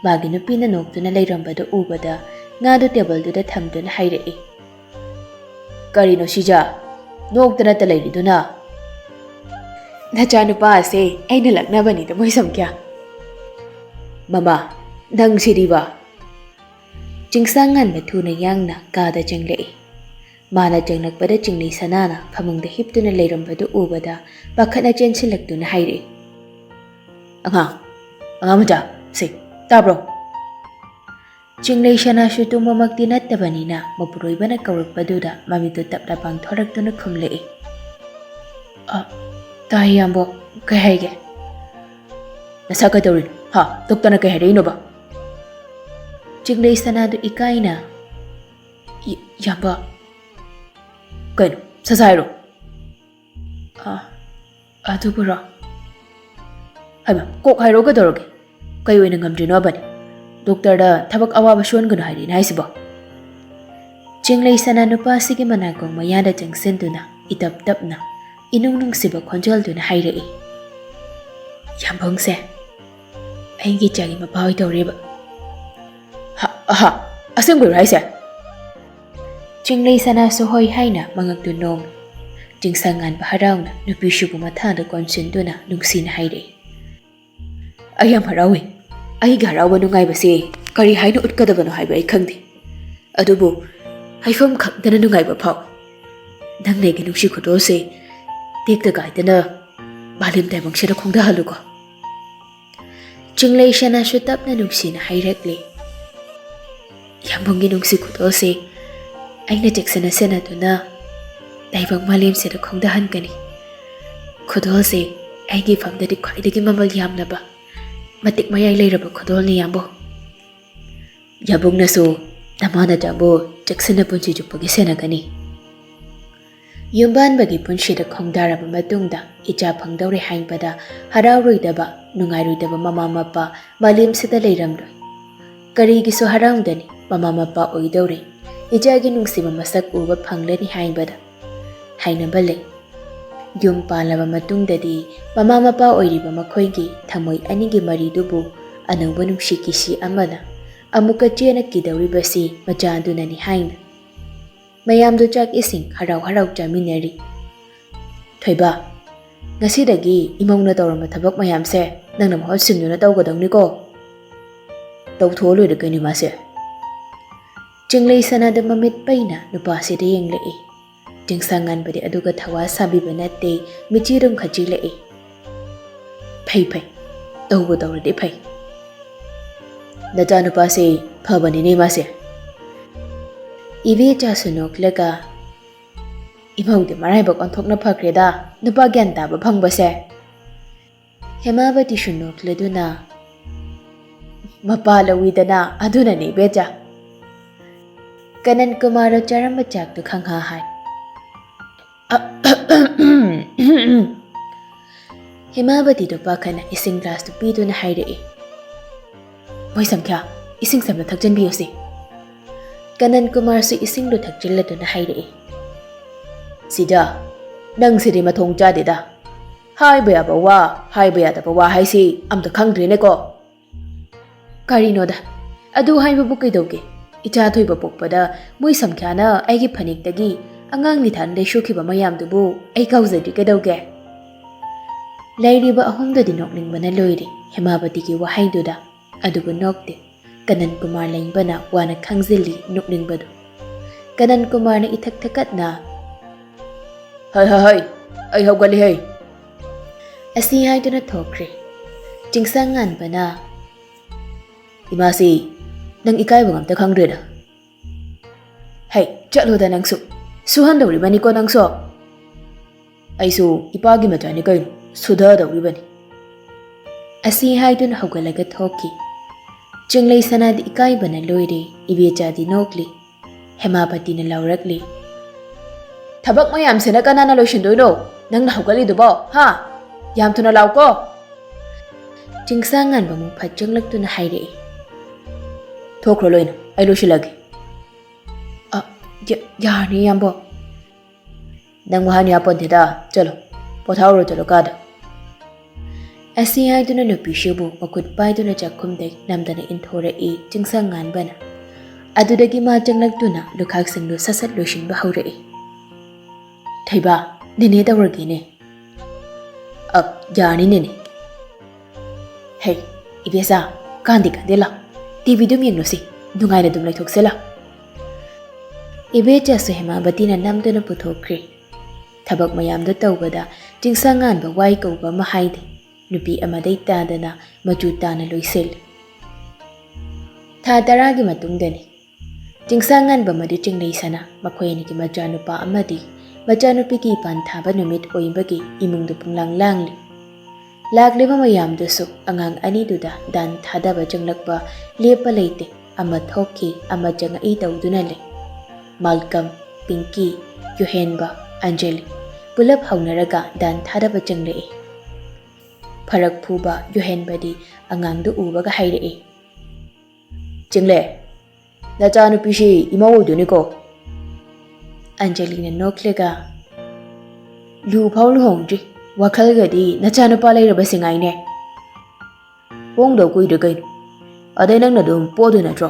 ꯃꯥꯒꯤ ꯅꯨꯄꯤꯅ ꯅꯣꯛꯇꯨꯅ ꯂꯩꯔꯝꯕꯗꯨ ꯎꯕꯗ ꯉꯥꯗꯨ ꯇꯦꯕꯜꯗꯨꯗ ꯊꯝꯗꯨꯅ ꯍꯥꯏꯔꯛꯏ, "ꯀꯔꯤꯅꯣ ꯁꯤꯖ? ꯅꯣꯛꯇꯅꯇ ꯂꯩꯔꯤꯗꯨꯅ?" "ꯅꯆꯥꯅꯨꯄꯥ ꯑꯁꯦ ꯑꯩꯅ ꯂꯛꯅꯕꯅꯤꯗ, ꯃꯣꯏꯁꯝ ꯀꯌꯥ꯫" "ꯃꯃꯥ, ꯅꯪ ꯁꯤꯗꯤꯕ!" ꯆꯤꯡꯁꯥꯡ ꯉꯥꯟꯕ ꯊꯨꯅ ꯌꯥꯡꯅ ꯀꯥꯗ ꯆꯪꯂꯛꯏ꯫ ꯃꯥꯅ ꯆꯪꯂꯛꯄꯗ ꯆꯤꯡꯂꯩ ꯁꯅꯥꯅ ꯐꯃꯨꯡꯗ ꯍꯤꯞꯇꯨꯅ ꯂꯩꯔꯝꯕꯗꯨ ꯎꯕꯗ ꯄꯥꯈꯠꯅ ꯆꯦꯟꯁꯤꯜꯂꯛꯇꯨꯅ ꯍꯥꯏꯔꯛꯏ, "ꯑꯉꯥꯡ, ꯑꯉꯥꯡ ꯃꯆꯥ, ꯁꯦ, ꯇꯥꯕ꯭ꯔꯣ?" ꯆꯤꯡꯂꯩ ꯁꯅꯥꯁꯨ ꯇꯨꯝꯕꯃꯛꯇꯤ ꯅꯠꯇꯕꯅꯤꯅ ꯃꯄꯨꯔꯣꯏꯕꯅ ꯀꯧꯔꯛꯄꯗꯨꯗ ꯃꯃꯤꯠꯇꯨ ꯇꯞꯅ ꯄꯥꯡꯊꯣꯔꯛꯇꯨꯅ ꯈꯨꯝꯂꯛꯏ, "ꯑ, ꯇꯥꯏ ꯏꯌꯥꯝꯕ, ꯀꯩ ꯍꯥꯏꯒꯦ?" "ꯅꯁꯥ ꯀꯩꯗꯧꯔꯤꯅꯣ? ꯍꯥ? ꯗꯣꯛꯇꯔꯅ ꯀꯩ ꯍꯥꯏꯔꯛꯏꯅꯣꯕ?" ꯆꯤꯡꯂꯩ ꯁꯅꯥꯗꯨ ꯏꯀꯥꯏꯅ, ꯏ-, ꯏꯌꯥꯝꯕ꯫ ꯀꯩꯅꯣ, ꯁꯠ ꯁꯠ ꯍꯥꯏꯔꯣ꯫ ꯑ, ꯑꯗꯨꯕꯨꯔꯣ? ꯍꯩꯃꯥ, ꯀꯣꯛ ꯍꯥꯏꯔꯣ, ꯀꯩꯗꯧꯔꯒꯦ? ꯀꯩ ꯑꯣꯏꯅ ꯉꯝꯗ꯭ꯔꯤꯅꯣꯕꯅꯦ? ꯗꯣꯛꯇꯔꯗ ꯊꯕꯛ ꯑꯋꯥꯕ ꯁꯨꯍꯟꯒꯅꯨ ꯍꯥꯏꯔꯤꯅꯦ ꯍꯥꯏꯁꯤꯕꯣ? ꯆꯤꯡꯂꯩ ꯁꯅꯥ ꯅꯨꯄꯥꯁꯤꯒꯤ ꯃꯅꯥꯀꯣꯡ ꯃꯌꯥꯗ ꯆꯪꯁꯤꯟꯗꯨꯅ ꯏꯇꯞ ꯇꯞꯅ ꯏꯅꯨꯡ ꯅꯨꯡꯁꯤꯕ ꯈꯣꯟꯖꯦꯜꯗꯨꯅ ꯍꯥꯏꯔꯛꯏ, "ꯌꯥꯝꯕꯨꯡꯁꯦ, ꯑꯩꯒꯤ ꯏꯆꯥꯒꯤ ꯃꯄꯥ ꯑꯣꯏꯗꯧꯔꯤꯕ꯫" "ꯍ-, ꯑꯍ, ꯑꯁꯦꯡꯕꯩꯔꯣ ꯍꯥꯏꯁꯦ?" ꯆꯤꯡꯂꯩ ꯁꯅꯥꯁꯨ ꯍꯣꯏ ꯍꯥꯏꯅ ꯃꯉꯛꯇꯨ ꯅꯣꯝꯃꯤ꯫ ꯆꯤꯡꯁꯪ ꯉꯥꯟꯕ ꯍꯔꯥꯎꯅ ꯅꯨꯄꯤꯁꯤꯕꯨ ꯃꯊꯥꯗ ꯀꯣꯟꯁꯤꯟꯗꯨꯅ ꯅꯨꯡꯁꯤꯅ ꯍꯥꯏꯔꯛꯏ, "ꯑꯩ ꯌꯥꯝ ꯍꯔꯥꯎꯏ꯫ ꯑꯩꯒꯤ ꯍꯔꯥꯎꯕ ꯅꯨꯡꯉꯥꯏꯕꯁꯦ ꯀꯔꯤ ꯍꯥꯏꯅ ꯎꯠꯀꯗꯕꯅꯣ ꯍꯥꯏꯕ ꯑꯩ ꯈꯪꯗꯦ꯫ ꯑꯗꯨꯕꯨ ꯍꯥꯏꯐꯝ ꯈꯪꯗꯅ ꯅꯨꯡꯉꯥꯏꯕ ꯐꯥꯎꯏ꯫ ꯅꯪꯅ ꯑꯩꯒꯤ ꯅꯨꯡꯁꯤ ꯈꯨꯗꯣꯜꯁꯦ ꯇꯦꯛꯇ ꯀꯥꯏꯗꯅ ꯃꯥꯂꯦꯝ ꯇꯥꯏꯕꯪꯁꯤꯗ ꯈꯣꯡꯗꯥꯍꯜꯂꯨꯀꯣ꯫" ꯆꯤꯡꯂꯩ ꯁꯅꯥꯁꯨ ꯇꯞꯅ ꯅꯨꯡꯁꯤꯅ ꯍꯥꯏꯔꯛꯂꯦ, "ꯌꯥꯝꯕꯨꯡꯒꯤ ꯅꯨꯡꯁꯤ ꯈꯨꯗꯣꯜꯁꯦ ꯑꯩꯅ ꯆꯦꯛꯁꯤꯟꯅ ꯁꯦꯟꯅꯗꯨꯅ ꯇꯥꯏꯕꯪ ꯃꯥꯂꯦꯝꯁꯤꯗ ꯈꯣꯡꯗꯥꯍꯟꯒꯅꯤ꯫ ꯈꯨꯗꯣꯜꯁꯦ ꯑꯩꯒꯤ ꯏꯐꯝꯗꯗꯤ ꯈ꯭ꯋꯥꯏꯗꯒꯤ ꯃꯃꯜ ꯌꯥꯝꯂꯕ, ꯃꯇꯤꯛ ꯃꯌꯥꯏ ꯂꯩꯔꯕ ꯈꯨꯗꯣꯜꯅꯤ ꯌꯥꯝꯕꯨꯡ꯫ ꯌꯥꯝꯕꯨꯡꯅꯁꯨ ꯅꯃꯥ ꯅꯆꯥꯕꯨ ꯆꯦꯛꯁꯤꯟꯅ ꯄꯨꯟꯁꯤ ꯆꯨꯞꯄꯒꯤ ꯁꯦꯟꯅꯒꯅꯤ꯫" ꯌꯨꯝꯕꯥꯟꯕꯒꯤ ꯄꯨꯟꯁꯤꯗ ꯈꯣꯡꯗꯥꯔꯕ ꯃꯇꯨꯡꯗ ꯏꯆꯥ ꯐꯪꯗꯧꯔꯦ ꯍꯥꯏꯕꯗ ꯍꯔꯥꯎꯔꯣꯏꯗꯕ, ꯅꯨꯡꯉꯥꯏꯔꯣꯏꯗꯕ ꯃꯃꯥ ꯃꯄꯥ ꯃꯥꯂꯦꯝꯁꯤꯗ ꯂꯩꯔꯝꯂꯣꯏ꯫ ꯀꯔꯤꯒꯤꯁꯨ ꯍꯔꯥꯎꯗꯅꯤ, ꯃꯃꯥ ꯃꯄꯥ ꯑꯣꯏꯗꯧꯔꯦ, ꯏꯆꯥꯒꯤ ꯅꯨꯡꯁꯤꯕ ꯃꯁꯛ ꯎꯕ ꯐꯪꯂꯅꯤ ꯍꯥꯏꯕꯗ꯫ ꯍꯥꯏꯅꯕ ꯂꯩ, ꯌꯨꯝ ꯄꯥꯜꯂꯕ ꯃꯇꯨꯡꯗꯗꯤ ꯃꯃꯥ ꯃꯄꯥ ꯑꯣꯏꯔꯤꯕ ꯃꯈꯣꯏꯒꯤ ꯊꯃꯣꯏ ꯑꯅꯤꯒꯤ ꯃꯔꯤꯗꯨꯕꯨ ꯑꯅꯧꯕ ꯅꯨꯡꯁꯤ ꯀꯤꯁꯤ ꯑꯃꯅ ꯑꯃꯨꯛꯀ ꯆꯦꯅꯈꯤꯗꯧꯔꯤꯕꯁꯤ ꯃꯆꯥꯗꯨꯅꯅꯤ ꯍꯥꯏꯅ꯫ ꯃꯌꯥꯝꯗꯨ ꯆꯥꯛ ꯏꯁꯤꯡ ꯍꯔꯥꯎ ꯍꯔꯥꯎ ꯆꯥꯃꯤꯟꯅꯔꯤ꯫ "ꯊꯣꯏꯕ, ꯉꯁꯤꯗꯒꯤ ꯏꯃꯧꯅ ꯇꯧꯔꯝꯕ ꯊꯕꯛ ꯃꯌꯥꯝꯁꯦ ꯅꯪꯅ ꯃꯍꯨꯠ ꯁꯤꯟꯗꯨꯅ ꯇꯧꯒꯗꯧꯅꯤꯀꯣ꯫" "ꯇꯧꯊꯣꯛꯑ ꯂꯣꯏꯔꯦ ꯀꯩꯅꯣ ꯏꯃꯥꯁꯦ꯫" ꯆꯤꯡꯂꯩ ꯁꯅꯥꯗ ꯃꯃꯤꯠ ꯄꯩꯅ ꯅꯨꯄꯥꯁꯤꯗ ꯌꯦꯡꯂꯛꯏ꯫ ꯆꯤꯡꯁꯪ ꯉꯥꯟꯕꯗꯤ ꯑꯗꯨꯒ ꯊꯋꯥ ꯁꯥꯕꯤꯕ ꯅꯠꯇꯦ, ꯃꯤꯆꯤ ꯑꯗꯨꯝ ꯈꯠꯆꯤꯜꯂꯛꯏ꯫ "ꯐꯩ ꯐꯩ, ꯇꯧꯕꯨ ꯇꯧꯔꯗꯤ ꯐꯩ꯫ ꯅꯆꯥꯅꯨꯄꯥꯁꯦ ꯐꯕꯅꯤꯅꯦ ꯃꯥꯁꯦ꯫" ꯏꯕꯦꯆꯥꯁꯨ ꯅꯣꯛꯂꯒ, "ꯏꯃꯧꯗꯤ ꯃꯔꯥꯏꯕꯛ ꯑꯣꯟꯊꯣꯛꯅ ꯐꯈ꯭ꯔꯦꯗ, ꯅꯨꯄꯥ ꯒ꯭ꯌꯥꯟ ꯇꯥꯕ ꯐꯪꯕꯁꯦ꯫" ꯍꯦꯃꯥꯕꯇꯤꯁꯨ ꯅꯣꯛꯂꯗꯨꯅ, "ꯃꯄꯥ ꯂꯧꯏꯗꯅ, ꯑꯗꯨꯅꯅꯦ ꯏꯕꯦꯆꯥ꯫" ꯀꯅꯟ ꯀꯨꯃꯥꯔꯗꯣ ꯆꯥꯔꯝꯕ ꯆꯥꯛꯇꯨ ꯈꯪꯍꯥ ꯍꯥꯏ꯫ ꯍꯦꯃꯥꯕꯇꯤꯗꯣ ꯄꯥꯈꯠꯅ ꯏꯁꯤꯡ ꯒ꯭ꯂꯥꯁꯇꯨ ꯄꯤꯗꯨꯅ ꯍꯥꯏꯔꯛꯏ, "ꯃꯣꯏ ꯁꯝꯈ꯭ꯌꯥ, ꯏꯁꯤꯡ ꯁꯝꯅ ꯊꯛꯆꯟꯕꯤꯌꯨꯁꯤ꯫" ꯀꯅꯟ ꯀꯨꯃꯥꯔꯁꯨ ꯏꯁꯤꯡꯗꯨ ꯊꯛꯆꯤꯜꯂꯗꯨꯅ ꯍꯥꯏꯔꯛꯏ, "ꯁꯤꯗ, ꯅꯪꯁꯤꯗꯤ ꯃꯊꯣꯡ ꯆꯥꯗꯦꯗ꯫ ꯍꯥꯏꯕ ꯌꯥꯕ ꯋꯥ, ꯍꯥꯏꯕ ꯌꯥꯗꯕ ꯋꯥ ꯍꯥꯏꯁꯤ ꯑꯝꯇ ꯈꯪꯗ꯭ꯔꯦꯅꯦꯀꯣ꯫" "ꯀꯔꯤꯅꯣꯗ, ꯑꯗꯨ ꯍꯥꯏꯕꯕꯨ ꯀꯩꯗꯧꯒꯦ? ꯏꯆꯥ ꯊꯣꯏꯕ ꯄꯣꯛꯄꯗ ꯃꯣꯏ ꯁꯝꯈ꯭ꯌꯥꯅ ꯑꯩꯒꯤ ꯐꯅꯦꯛꯇꯒꯤ ꯑꯉꯥꯡ ꯅꯤꯊꯥꯟ ꯂꯩꯁꯨꯈꯤꯕ ꯃꯌꯥꯝꯗꯨꯕꯨ ꯑꯩ ꯀꯥꯎꯖꯗ꯭ꯔꯤ ꯀꯩꯗꯧꯒꯦ?" ꯂꯩꯔꯤꯕ ꯑꯍꯨꯝꯗꯨꯗꯤ ꯅꯣꯛꯅꯤꯡꯕꯅ ꯂꯣꯏꯔꯦ ꯍꯦꯃꯥꯕꯇꯤꯒꯤ ꯋꯥꯍꯩꯗꯨꯗ꯫ ꯑꯗꯨꯕꯨ ꯅꯣꯛꯇꯦ꯫ ꯀꯅꯟ ꯀꯨꯃꯥꯔ ꯂꯦꯡꯕꯅ ꯋꯥꯅ ꯈꯥꯡꯖꯤꯜꯂꯤ ꯅꯣꯛꯅꯤꯡꯕꯗꯨ꯫ ꯀꯅꯟ ꯀꯨꯃꯥꯔꯅ ꯏꯊꯛ ꯊꯛꯀꯠꯅ, "ꯍꯩ, ꯍꯩ, ꯍꯩ, ꯑꯩ ꯍꯧꯒꯠꯂꯤ ꯍꯩ!" ꯑꯁꯤ ꯍꯥꯏꯗꯨꯅ ꯊꯣꯛꯈ꯭ꯔꯦ꯫ ꯆꯤꯡꯁꯥꯡ ꯉꯥꯟꯕꯅ, "ꯏꯃꯥꯁꯤ, ꯅꯪ ꯏꯀꯥꯏꯕ ꯑꯝꯇ ꯈꯪꯗ꯭ꯔꯦꯗ꯫" "ꯍꯩ, ꯆꯠꯂꯣꯗ ꯅꯪꯁꯨ꯫ ꯁꯨꯍꯟꯗꯧꯔꯤꯕꯅꯤꯀꯣ ꯅꯪꯁꯨ꯫" "ꯑꯩꯁꯨ ꯏꯄꯥꯒꯤ ꯃꯆꯥꯅꯤ ꯀꯩꯅꯣ, ꯁꯨꯊꯗꯧꯔꯤꯕꯅꯤ꯫" ꯑꯁꯤ ꯍꯥꯏꯗꯨꯅ ꯍꯧꯒꯠꯂꯒ ꯊꯣꯛꯈꯤ꯫ ꯆꯤꯡꯂꯩ ꯁꯅꯥꯗꯤ ꯏꯀꯥꯏꯕꯅ ꯂꯣꯏꯔꯦ, ꯏꯕꯦꯆꯥꯗꯤ ꯅꯣꯛꯂꯤ꯫ ꯍꯦꯃꯥꯄꯇꯤꯅ ꯂꯥꯎꯔꯛꯂꯤ, "ꯊꯕꯛ ꯃꯌꯥꯝꯁꯤꯅ ꯀꯅꯥꯅ ꯂꯣꯏꯁꯤꯟꯗꯣꯏꯅꯣ? ꯅꯪꯅ ꯍꯧꯒꯠꯂꯤꯗꯨꯕꯣ, ꯍꯥ? ꯌꯥꯝ ꯊꯨꯅ ꯂꯥꯎꯀꯣ!" ꯆꯤꯡꯁꯥꯡ ꯉꯥꯟꯕ ꯑꯃꯨꯛ ꯐꯠ ꯆꯪꯂꯛꯇꯨꯅ ꯍꯥꯏꯔꯛꯏ, "ꯊꯣꯛꯈ꯭ꯔꯣ ꯂꯣꯏꯅ, ꯑꯩ ꯂꯣꯏꯁꯤꯜꯂꯒꯦ꯫" "ꯑ, ꯌꯥ-, ꯌꯥꯔꯅꯤ, ꯏꯌꯥꯝꯕ꯫" "ꯅꯪ ꯋꯥꯍꯟ ꯌꯥꯄꯣꯟꯇꯦꯗ, ꯆꯠꯂꯣ, ꯄꯣꯊꯥꯎꯔꯣ, ꯆꯠꯂꯣ ꯀꯥꯗ꯫" ꯑꯁꯤ ꯍꯥꯏꯗꯨꯅ ꯅꯨꯄꯤꯁꯤꯕꯨ ꯃꯈꯨꯠ ꯄꯥꯏꯗꯨꯅ ꯆꯥꯛꯈꯨꯝꯗꯩ ꯅꯝꯗꯅ ꯏꯟꯊꯣꯔꯛꯏ ꯆꯤꯡꯁꯥꯡ ꯉꯥꯟꯕꯅ꯫ ꯑꯗꯨꯗꯒꯤ ꯃꯥ ꯆꯪꯂꯛꯇꯨꯅ ꯂꯨꯈꯥꯛꯁꯤꯡꯗꯨ ꯁꯠ ꯁꯠ ꯂꯣꯏꯁꯤꯟꯕ ꯍꯧꯔꯛꯏ꯫ "ꯊꯣꯏꯕ, ꯅꯦꯅꯦ ꯇꯧꯔꯒꯦꯅꯦ꯫" "ꯑ, ꯌꯥꯔꯅꯤ ꯅꯦꯅꯦ꯫" "ꯍꯦ, ꯏꯕꯦꯆꯥ, ꯀꯥꯟꯗꯦ ꯀꯥꯟꯗꯦ ꯂꯥꯎ, ꯇꯤꯚꯤꯗꯨꯝ ꯌꯦꯡꯂꯨꯁꯤ, ꯅꯨꯡꯉꯥꯏꯅ ꯑꯗꯨꯝ ꯂꯩꯊꯣꯛꯁꯦ ꯂꯥꯎ꯫" ꯏꯕꯦꯆꯥꯁꯨ ꯍꯦꯃꯥꯕꯇꯤꯅ ꯅꯝꯗꯨꯅ ꯄꯨꯊꯣꯛꯈ꯭ꯔꯦ꯫ ꯊꯕꯛ ꯃꯌꯥꯝꯗꯣ ꯇꯧꯕꯗ ꯆꯤꯡꯁꯥꯡ ꯉꯥꯟꯕ ꯋꯥꯏ ꯀꯧꯕ ꯑꯃ ꯍꯥꯏꯗꯦ꯫ ꯅꯨꯄꯤ ꯑꯃꯗꯩ ꯇꯥꯗꯅ ꯃꯆꯨ ꯇꯥꯅ ꯂꯣꯏꯁꯤꯜꯂꯤ꯫ ꯊꯥ ꯇꯔꯥꯒꯤ ꯃꯇꯨꯡꯗꯅꯤ꯫ ꯆꯤꯡꯁꯥꯡ ꯉꯥꯟꯕ ꯑꯃꯗꯤ ꯆꯤꯡꯂꯩ ꯁꯅꯥ ꯃꯈꯣꯏ ꯑꯅꯤꯒꯤ ꯃꯆꯥꯅꯨꯄꯥ ꯑꯃꯗꯤ ꯃꯆꯥꯅꯨꯄꯤꯒꯤ ꯏꯄꯥꯟ ꯊꯥꯕ ꯅꯨꯃꯤꯠ ꯑꯣꯏꯕꯒꯤ ꯏꯃꯨꯡꯗꯨ ꯄꯨꯡꯂꯥꯡ ꯂꯥꯡꯂꯤ꯫ ꯂꯥꯛꯂꯤꯕ ꯃꯌꯥꯝꯗꯨꯁꯨ ꯑꯉꯥꯡ ꯑꯅꯤꯗꯨꯗ ꯗꯥꯟ ꯊꯥꯗꯕ ꯆꯪꯂꯛꯄ ꯂꯦꯞꯄ ꯂꯩꯇꯦ꯫ ꯑꯃ ꯊꯣꯛꯈꯤ, ꯑꯃ ꯆꯪꯉꯛꯏ ꯇꯧꯗꯨꯅ ꯂꯩ꯫ ꯃꯥꯜꯀꯝ, ꯄꯤꯡꯀꯤ, ꯌꯨꯍꯦꯟꯕ, ꯑꯟꯖꯂꯤ ꯄꯨꯂꯞ ꯍꯧꯅꯔꯒ ꯗꯥꯟ ꯊꯥꯗꯕ ꯆꯪꯂꯛꯏ꯫ ꯐꯔꯛ ꯐꯨꯕ ꯌꯨꯍꯦꯟꯕꯗꯤ ꯑꯉꯥꯡꯗꯨ ꯎꯕꯒ ꯍꯥꯏꯔꯛꯏ, "ꯆꯤꯡꯂꯦ, ꯅꯆꯥꯅꯨꯄꯤꯁꯤ ꯏꯃꯧ ꯑꯣꯏꯗꯣꯏꯅꯤꯀꯣ?" ꯑꯟꯖꯂꯤꯅ ꯅꯣꯛꯂꯒ, "ꯂꯨ ꯐꯥꯎ ꯂꯨꯍꯣꯡꯗ꯭ꯔꯤ, ꯋꯥꯈꯜꯒꯗꯤ ꯅꯆꯥꯅꯨꯄꯥ ꯂꯩꯔꯕꯁꯤ ꯉꯥꯏꯅꯦ꯫ ꯍꯣꯡꯗꯧ ꯀꯨꯏꯗ꯭ꯔꯦ ꯀꯩꯅꯣ, ꯑꯗꯩ ꯅꯪꯅ ꯑꯗꯨꯝ ꯄꯣꯗꯣꯏ ꯅꯠꯇ꯭ꯔꯣ?"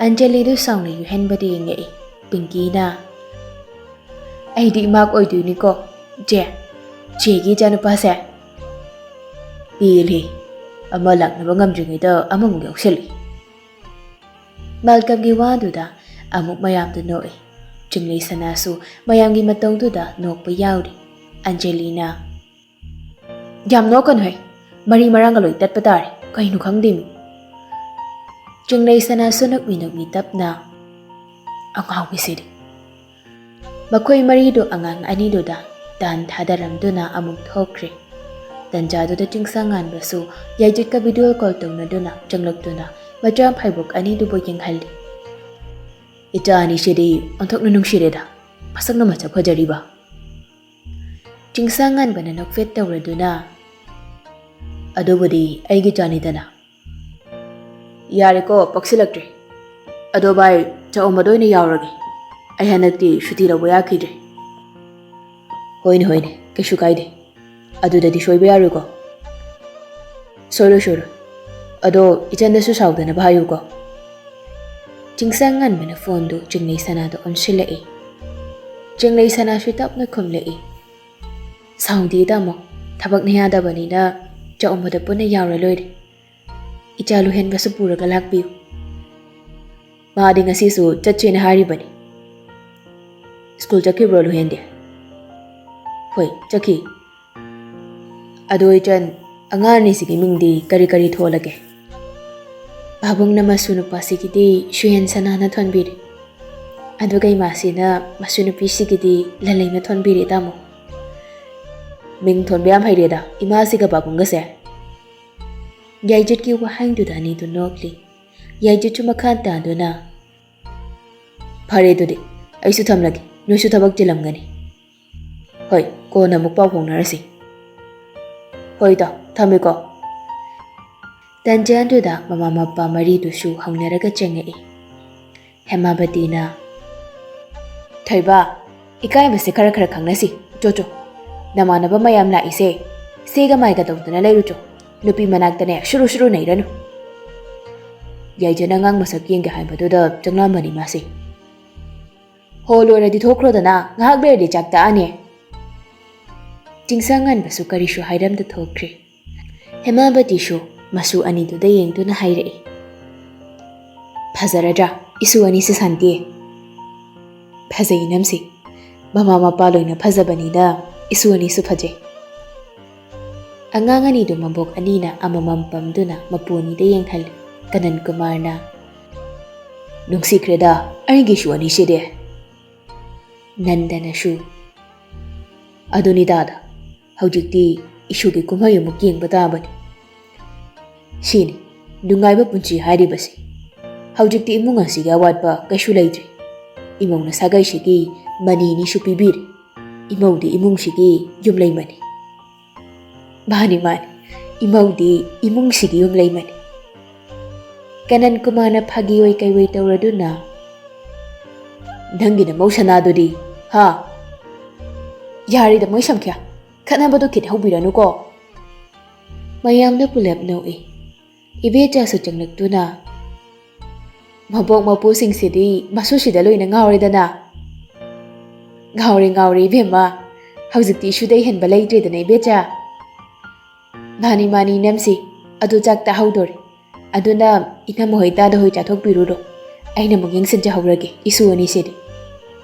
ꯑꯟꯖꯂꯤꯗꯨ ꯁꯥꯎꯅ ꯌꯨꯍꯦꯟꯕꯗ ꯌꯦꯡꯉꯛꯏ꯫ ꯄꯤꯡꯀꯤꯅ, "ꯑꯩꯗꯤ ꯏꯃꯥ ꯑꯣꯏꯗꯣꯏꯅꯤꯀꯣ, ꯆꯦ, ꯆꯦꯒꯤ ꯏꯆꯥꯅꯨꯄꯥꯁꯦ?" ꯄꯦꯜꯂꯦ, ꯑꯃ ꯂꯥꯛꯅꯕ ꯉꯝꯗ꯭ꯔꯤꯉꯩꯗ ꯑꯃꯃꯨꯛ ꯌꯥꯎꯁꯜꯂꯤ꯫ ꯃꯥꯜꯀꯝꯒꯤ ꯋꯥꯗꯨꯗ ꯑꯃꯨꯛ ꯃꯌꯥꯝꯗꯨ ꯅꯣꯛꯏ꯫ ꯆꯤꯡꯂꯩ ꯁꯅꯥꯁꯨ ꯃꯌꯥꯝꯒꯤ ꯃꯇꯧꯗꯨꯗ ꯅꯣꯛꯄ ꯌꯥꯎꯔꯤ꯫ ꯑꯟꯖꯂꯤꯅ, "ꯌꯥꯝ ꯅꯣꯛꯀꯅꯨꯍꯦ, ꯃꯔꯤ ꯃꯔꯥꯡꯒ ꯂꯣꯏ ꯇꯠꯄ ꯇꯥꯔꯦ, ꯀꯩꯅꯣ ꯈꯪꯗꯦꯃꯤ꯫" ꯆꯤꯡꯂꯩ ꯁꯅꯥꯁꯨ ꯅꯣꯛꯃꯤ ꯅꯣꯛꯃꯤ ꯇꯞꯅ, "ꯑꯉꯥꯎꯕꯤꯁꯤꯗꯤ꯫" ꯃꯈꯣꯏ ꯃꯔꯤꯗꯨ ꯑꯉꯥꯡ ꯑꯅꯤꯗꯨꯗ ꯗꯥꯟ ꯊꯥꯗꯔꯝꯗꯨꯅ ꯑꯃꯨꯛ ꯊꯣꯛꯈ꯭ꯔꯦ꯫ ꯇꯟꯖꯥꯗꯨꯗ ꯆꯤꯡꯁꯥꯡ ꯉꯥꯟꯕꯁꯨ ꯌꯥꯏꯖꯠꯀ ꯚꯤꯗꯤꯑꯣ ꯀꯣꯜ ꯇꯧꯅꯗꯨꯅ ꯆꯪꯂꯛꯇꯨꯅ ꯃꯆꯥ ꯐꯥꯏꯕꯣꯛ ꯑꯅꯤꯗꯨꯕꯨ ꯌꯦꯡꯍꯜꯂꯤ꯫ "ꯏꯆꯥ ꯑꯅꯤꯁꯤꯗꯤ ꯑꯣꯟꯊꯣꯛꯅ ꯅꯨꯡꯁꯤꯔꯦꯗ, ꯃꯁꯛꯅ ꯃꯁꯛ ꯐꯖꯔꯤꯕ꯫" ꯆꯤꯡꯁꯥꯡ ꯉꯥꯟꯕꯅ ꯅꯣꯛꯐꯦꯠ ꯇꯧꯔꯗꯨꯅ, "ꯑꯗꯨꯕꯨꯗꯤ ꯑꯩꯒꯤ ꯏꯆꯥꯅꯤꯗꯅ꯫" "ꯌꯥꯔꯦꯀꯣ, ꯄꯛꯁꯤꯜꯂꯛꯇ꯭ꯔꯦ꯫ ꯑꯗꯣ ꯚꯥꯏ, ꯆꯥꯛꯎꯝꯕꯗ ꯑꯣꯏꯅ ꯌꯥꯎꯔꯒꯦ꯫ ꯑꯩ ꯍꯟꯗꯛꯇꯤ ꯁꯨꯇꯤ ꯂꯧꯕ ꯌꯥꯈꯤꯗ꯭ꯔꯦ꯫" "ꯍꯣꯏꯅꯦ, ꯍꯣꯏꯅꯦ, ꯀꯩꯁꯨ ꯀꯥꯏꯗꯦ꯫ ꯑꯗꯨꯗꯗꯤ ꯁꯣꯏꯕ ꯌꯥꯔꯣꯏꯀꯣ꯫" "ꯁꯣꯏꯔꯣꯏ, ꯁꯣꯏꯔꯣꯏ꯫ ꯑꯗꯣ ꯏꯆꯟꯗꯁꯨ ꯁꯥꯎꯗꯅꯕ ꯍꯥꯏꯌꯨꯀꯣ꯫" ꯆꯤꯡꯁꯥꯡ ꯉꯥꯟꯕꯅ ꯐꯣꯟꯗꯨ ꯆꯤꯡꯂꯩ ꯁꯅꯥꯗ ꯑꯣꯟꯁꯤꯜꯂꯛꯏ꯫ ꯆꯤꯡꯂꯩ ꯁꯅꯥꯁꯨ ꯇꯞꯅ ꯈꯨꯝꯂꯛꯏ꯫ "ꯁꯥꯎꯗꯦ ꯇꯥꯃꯣ, ꯊꯕꯛꯅ ꯌꯥꯗꯕꯅꯤꯅ ꯆꯥꯛꯎꯝꯕꯗ ꯄꯨꯟꯅ ꯌꯥꯎꯔ ꯂꯣꯏꯔꯦ꯫ ꯏꯆꯥ ꯂꯨꯍꯦꯟꯕꯁꯨ ꯄꯨꯔꯒ ꯂꯥꯛꯄꯤꯌꯨ꯫" "ꯃꯥꯗꯤ ꯉꯁꯤꯁꯨ ꯆꯠꯁꯦꯅ ꯍꯥꯏꯔꯤꯕꯅꯤ꯫" "ꯁ꯭ꯀꯨꯜ ꯆꯠꯈꯤꯕ꯭ꯔꯣ ꯂꯨꯍꯦꯟꯗꯤ?" "ꯍꯣꯏ, ꯆꯠꯈꯤ꯫" "ꯑꯗꯣ ꯏꯆꯟ, ꯑꯉꯥꯡ ꯑꯅꯤꯁꯤꯒꯤ ꯃꯤꯡꯗꯤ ꯀꯔꯤ ꯀꯔꯤ ꯊꯣꯜꯂꯒꯦ?" "ꯄꯥꯕꯨꯡꯅ ꯃꯁꯨ ꯅꯨꯄꯥꯁꯤꯒꯤꯗꯤ ꯁꯨꯍꯦꯟ ꯁꯅꯥꯅ ꯊꯣꯟꯕꯤꯔꯦ꯫ ꯑꯗꯨꯒ ꯏꯃꯥꯁꯤꯅ ꯃꯁꯨ ꯅꯨꯄꯤꯁꯤꯒꯤꯗꯤ ꯂꯜꯂꯩꯅ ꯊꯣꯟꯕꯤꯔꯦ ꯇꯥꯃꯣ꯫ ꯃꯤꯡ ꯊꯣꯟꯕ ꯌꯥꯝ ꯍꯩꯔꯦꯗ ꯏꯃꯥꯁꯤꯒ ꯄꯥꯕꯨꯡꯒꯁꯦ꯫" ꯌꯥꯏꯖꯠꯀꯤ ꯋꯥꯍꯪꯗꯨꯗ ꯑꯅꯤꯗꯨ ꯅꯣꯛꯂꯤ꯫ ꯌꯥꯏꯖꯠꯁꯨ ꯃꯈꯥ ꯇꯥꯗꯨꯅ, "ꯐꯔꯦ, ꯑꯗꯨꯗꯤ ꯑꯩꯁꯨ ꯊꯝꯂꯒꯦ, ꯅꯣꯏꯁꯨ ꯊꯕꯛ ꯆꯤꯜꯂꯝꯒꯅꯤ꯫ ꯍꯣꯏ, ꯀꯣꯟꯅ ꯑꯃꯨꯛ ꯄꯥꯎ ꯐꯥꯎꯅꯔꯁꯤ꯫ ꯍꯣꯏ ꯏꯇꯥꯎ, ꯊꯝꯃꯦꯀꯣ꯫" ꯇꯟꯖꯥꯗꯨꯗ ꯃꯃꯥ ꯃꯄꯥ ꯃꯔꯤꯗꯨꯁꯨ ꯍꯧꯅꯔꯒ ꯆꯪꯉꯛꯏ꯫ ꯍꯦꯃꯥꯕꯇꯤꯅ, "ꯊꯣꯏꯕ, ꯏꯀꯥꯏꯕꯁꯦ ꯈꯔ ꯈꯔ ꯈꯪꯅꯁꯤ꯫ ꯆꯣ ꯆꯣ, ꯅꯃꯥꯟꯅꯕ ꯃꯌꯥꯝ ꯂꯥꯛꯏꯁꯦ, ꯁꯦꯒ ꯃꯥꯏꯒ ꯇꯧꯗꯅ ꯂꯩꯔꯨꯆꯣ꯫ ꯅꯨꯄꯤ ꯃꯅꯥꯛꯇꯅꯦ ꯁꯨꯔꯨ ꯁꯨꯔꯨ ꯅꯩꯔꯅꯨ꯫" ꯌꯥꯏꯖꯅ ꯑꯉꯥꯡ ꯃꯁꯛ ꯌꯦꯡꯒꯦ ꯍꯥꯏꯕꯗꯨꯗ ꯆꯪꯂꯝꯕꯅꯤ ꯃꯥꯁꯦ꯫ "ꯍꯣ, ꯂꯣꯏꯔꯗꯤ ꯊꯣꯛꯈ꯭ꯔꯣꯗꯅ, ꯉꯥꯏꯍꯥꯛ ꯂꯩꯔꯗꯤ ꯆꯥꯛ ꯇꯛꯑꯅꯤ꯫" ꯆꯤꯡꯁꯥꯡ ꯉꯟꯕꯁꯨ ꯀꯔꯤꯁꯨ ꯍꯥꯏꯔꯝꯗ ꯊꯣꯛꯈ꯭ꯔꯦ꯫ ꯍꯦꯃꯥꯕꯇꯤꯁꯨ ꯃꯆꯨ ꯑꯅꯤꯗꯨꯗ ꯌꯦꯡꯗꯨꯅ ꯍꯥꯏꯔꯛꯏ, "ꯐꯖꯔꯗ꯭ꯔꯥ ꯏꯁꯨ ꯑꯅꯤꯁꯦ ꯁꯥꯟꯇꯤ?" "ꯐꯖꯩ ꯏꯅꯝꯁꯤ, ꯃꯃꯥ ꯃꯄꯥ ꯂꯣꯏꯅ ꯐꯖꯕꯅꯤꯗ, ꯏꯁꯨ ꯑꯅꯤꯁꯨ ꯐꯖꯩ꯫" ꯑꯉꯥꯡ ꯑꯅꯤꯗꯨ ꯃꯕꯣꯛ ꯑꯅꯤꯅ ꯑꯃꯃꯝ ꯄꯝꯗꯨꯅ ꯃꯄꯨ ꯑꯅꯤꯗ ꯌꯦꯡꯍꯜꯂꯤ꯫ ꯀꯅꯟ ꯀꯨꯃꯥꯔꯅ, "ꯅꯨꯡꯁꯤꯈ꯭ꯔꯦꯗ ꯑꯩꯒꯤꯁꯨ ꯑꯅꯤꯁꯤꯗꯤ꯫" ꯅꯟꯗꯅꯁꯨ, "ꯑꯗꯨꯅꯤ ꯗꯥꯗꯥ, ꯍꯧꯖꯤꯛꯇꯤ ꯏꯁꯨꯒꯤ ꯀꯨꯝꯍꯩ ꯑꯃꯨꯛ ꯌꯦꯡꯕ ꯇꯥꯕꯅꯤ꯫ ꯁꯤꯅꯤ ꯅꯨꯡꯉꯥꯏꯕ ꯄꯨꯟꯁꯤ ꯍꯥꯏꯔꯤꯕꯁꯤ꯫ ꯍꯧꯖꯤꯛꯇꯤ ꯏꯃꯨꯡ ꯑꯁꯤꯒꯤ ꯑꯋꯥꯠꯄ ꯀꯩꯁꯨ ꯂꯩꯇ꯭ꯔꯦ꯫ ꯏꯃꯧꯅ ꯁꯥꯒꯩꯁꯤꯒꯤ ꯃꯅꯤꯅꯤꯁꯨ ꯄꯤꯕꯤꯔꯦ꯫ ꯏꯃꯧꯗꯤ ꯏꯃꯨꯡꯁꯤꯒꯤ ꯌꯨꯝꯂꯩꯃꯅꯤ꯫" "ꯃꯥꯅꯤ, ꯃꯥꯅꯤ, ꯏꯃꯧꯗꯤ ꯏꯃꯨꯡꯁꯤꯒꯤ ꯌꯨꯝꯂꯩꯃꯅꯤ꯫" ꯀꯅꯟ ꯀꯨꯃꯥꯔꯅ ꯐꯥꯒꯤ ꯑꯣꯏ ꯀꯩ ꯑꯣꯏ ꯇꯧꯔꯗꯨꯅ, "ꯅꯪꯒꯤ ꯅꯃꯧ ꯁꯅꯥꯗꯨꯗꯤ, ꯍꯥ?" "ꯌꯥꯔꯦꯗ ꯃꯣꯏ ꯁꯝꯈ꯭ꯌꯥ, ꯈꯠꯅꯕꯗꯣ ꯈꯤꯠ ꯍꯧꯕꯤꯔꯅꯨꯀꯣ꯫" ꯃꯌꯥꯝꯗ ꯄꯨꯂꯞ ꯅꯣꯛꯏ꯫ ꯏꯕꯦꯆꯥꯁꯨ ꯆꯪꯂꯛꯇꯨꯅ, "ꯃꯕꯣꯛ ꯃꯄꯨꯁꯤꯡꯁꯤꯗꯤ ꯃꯁꯨꯁꯤꯗ ꯂꯣꯏꯅ ꯉꯥꯎꯔꯦꯗꯅ꯫" "ꯉꯥꯎꯔꯦ, ꯉꯥꯎꯔꯦ ꯏꯕꯦꯝꯃ, ꯍꯧꯖꯤꯛꯇꯤ ꯏꯁꯨꯗꯩ ꯍꯦꯟꯕ ꯂꯩꯇ꯭ꯔꯦꯗꯅ ꯏꯕꯦꯆꯥ꯫" "ꯃꯥꯅꯤ, ꯃꯥꯅꯤ ꯏꯅꯝꯁꯤ, ꯑꯗꯨ ꯆꯥꯛ ꯇꯥꯍꯧꯗꯣꯔꯦ꯫ ꯑꯗꯨꯅ ꯏꯅꯝꯃ ꯍꯣꯏ ꯗꯥꯗꯥ ꯍꯣꯏ ꯆꯥꯊꯣꯛꯄꯤꯔꯨꯔꯣ, ꯑꯩꯅ ꯑꯃꯨꯛ ꯌꯦꯡꯁꯤꯟꯖꯍꯧꯔꯒꯦ ꯏꯁꯨ ꯑꯅꯤꯁꯤꯗꯤ꯫"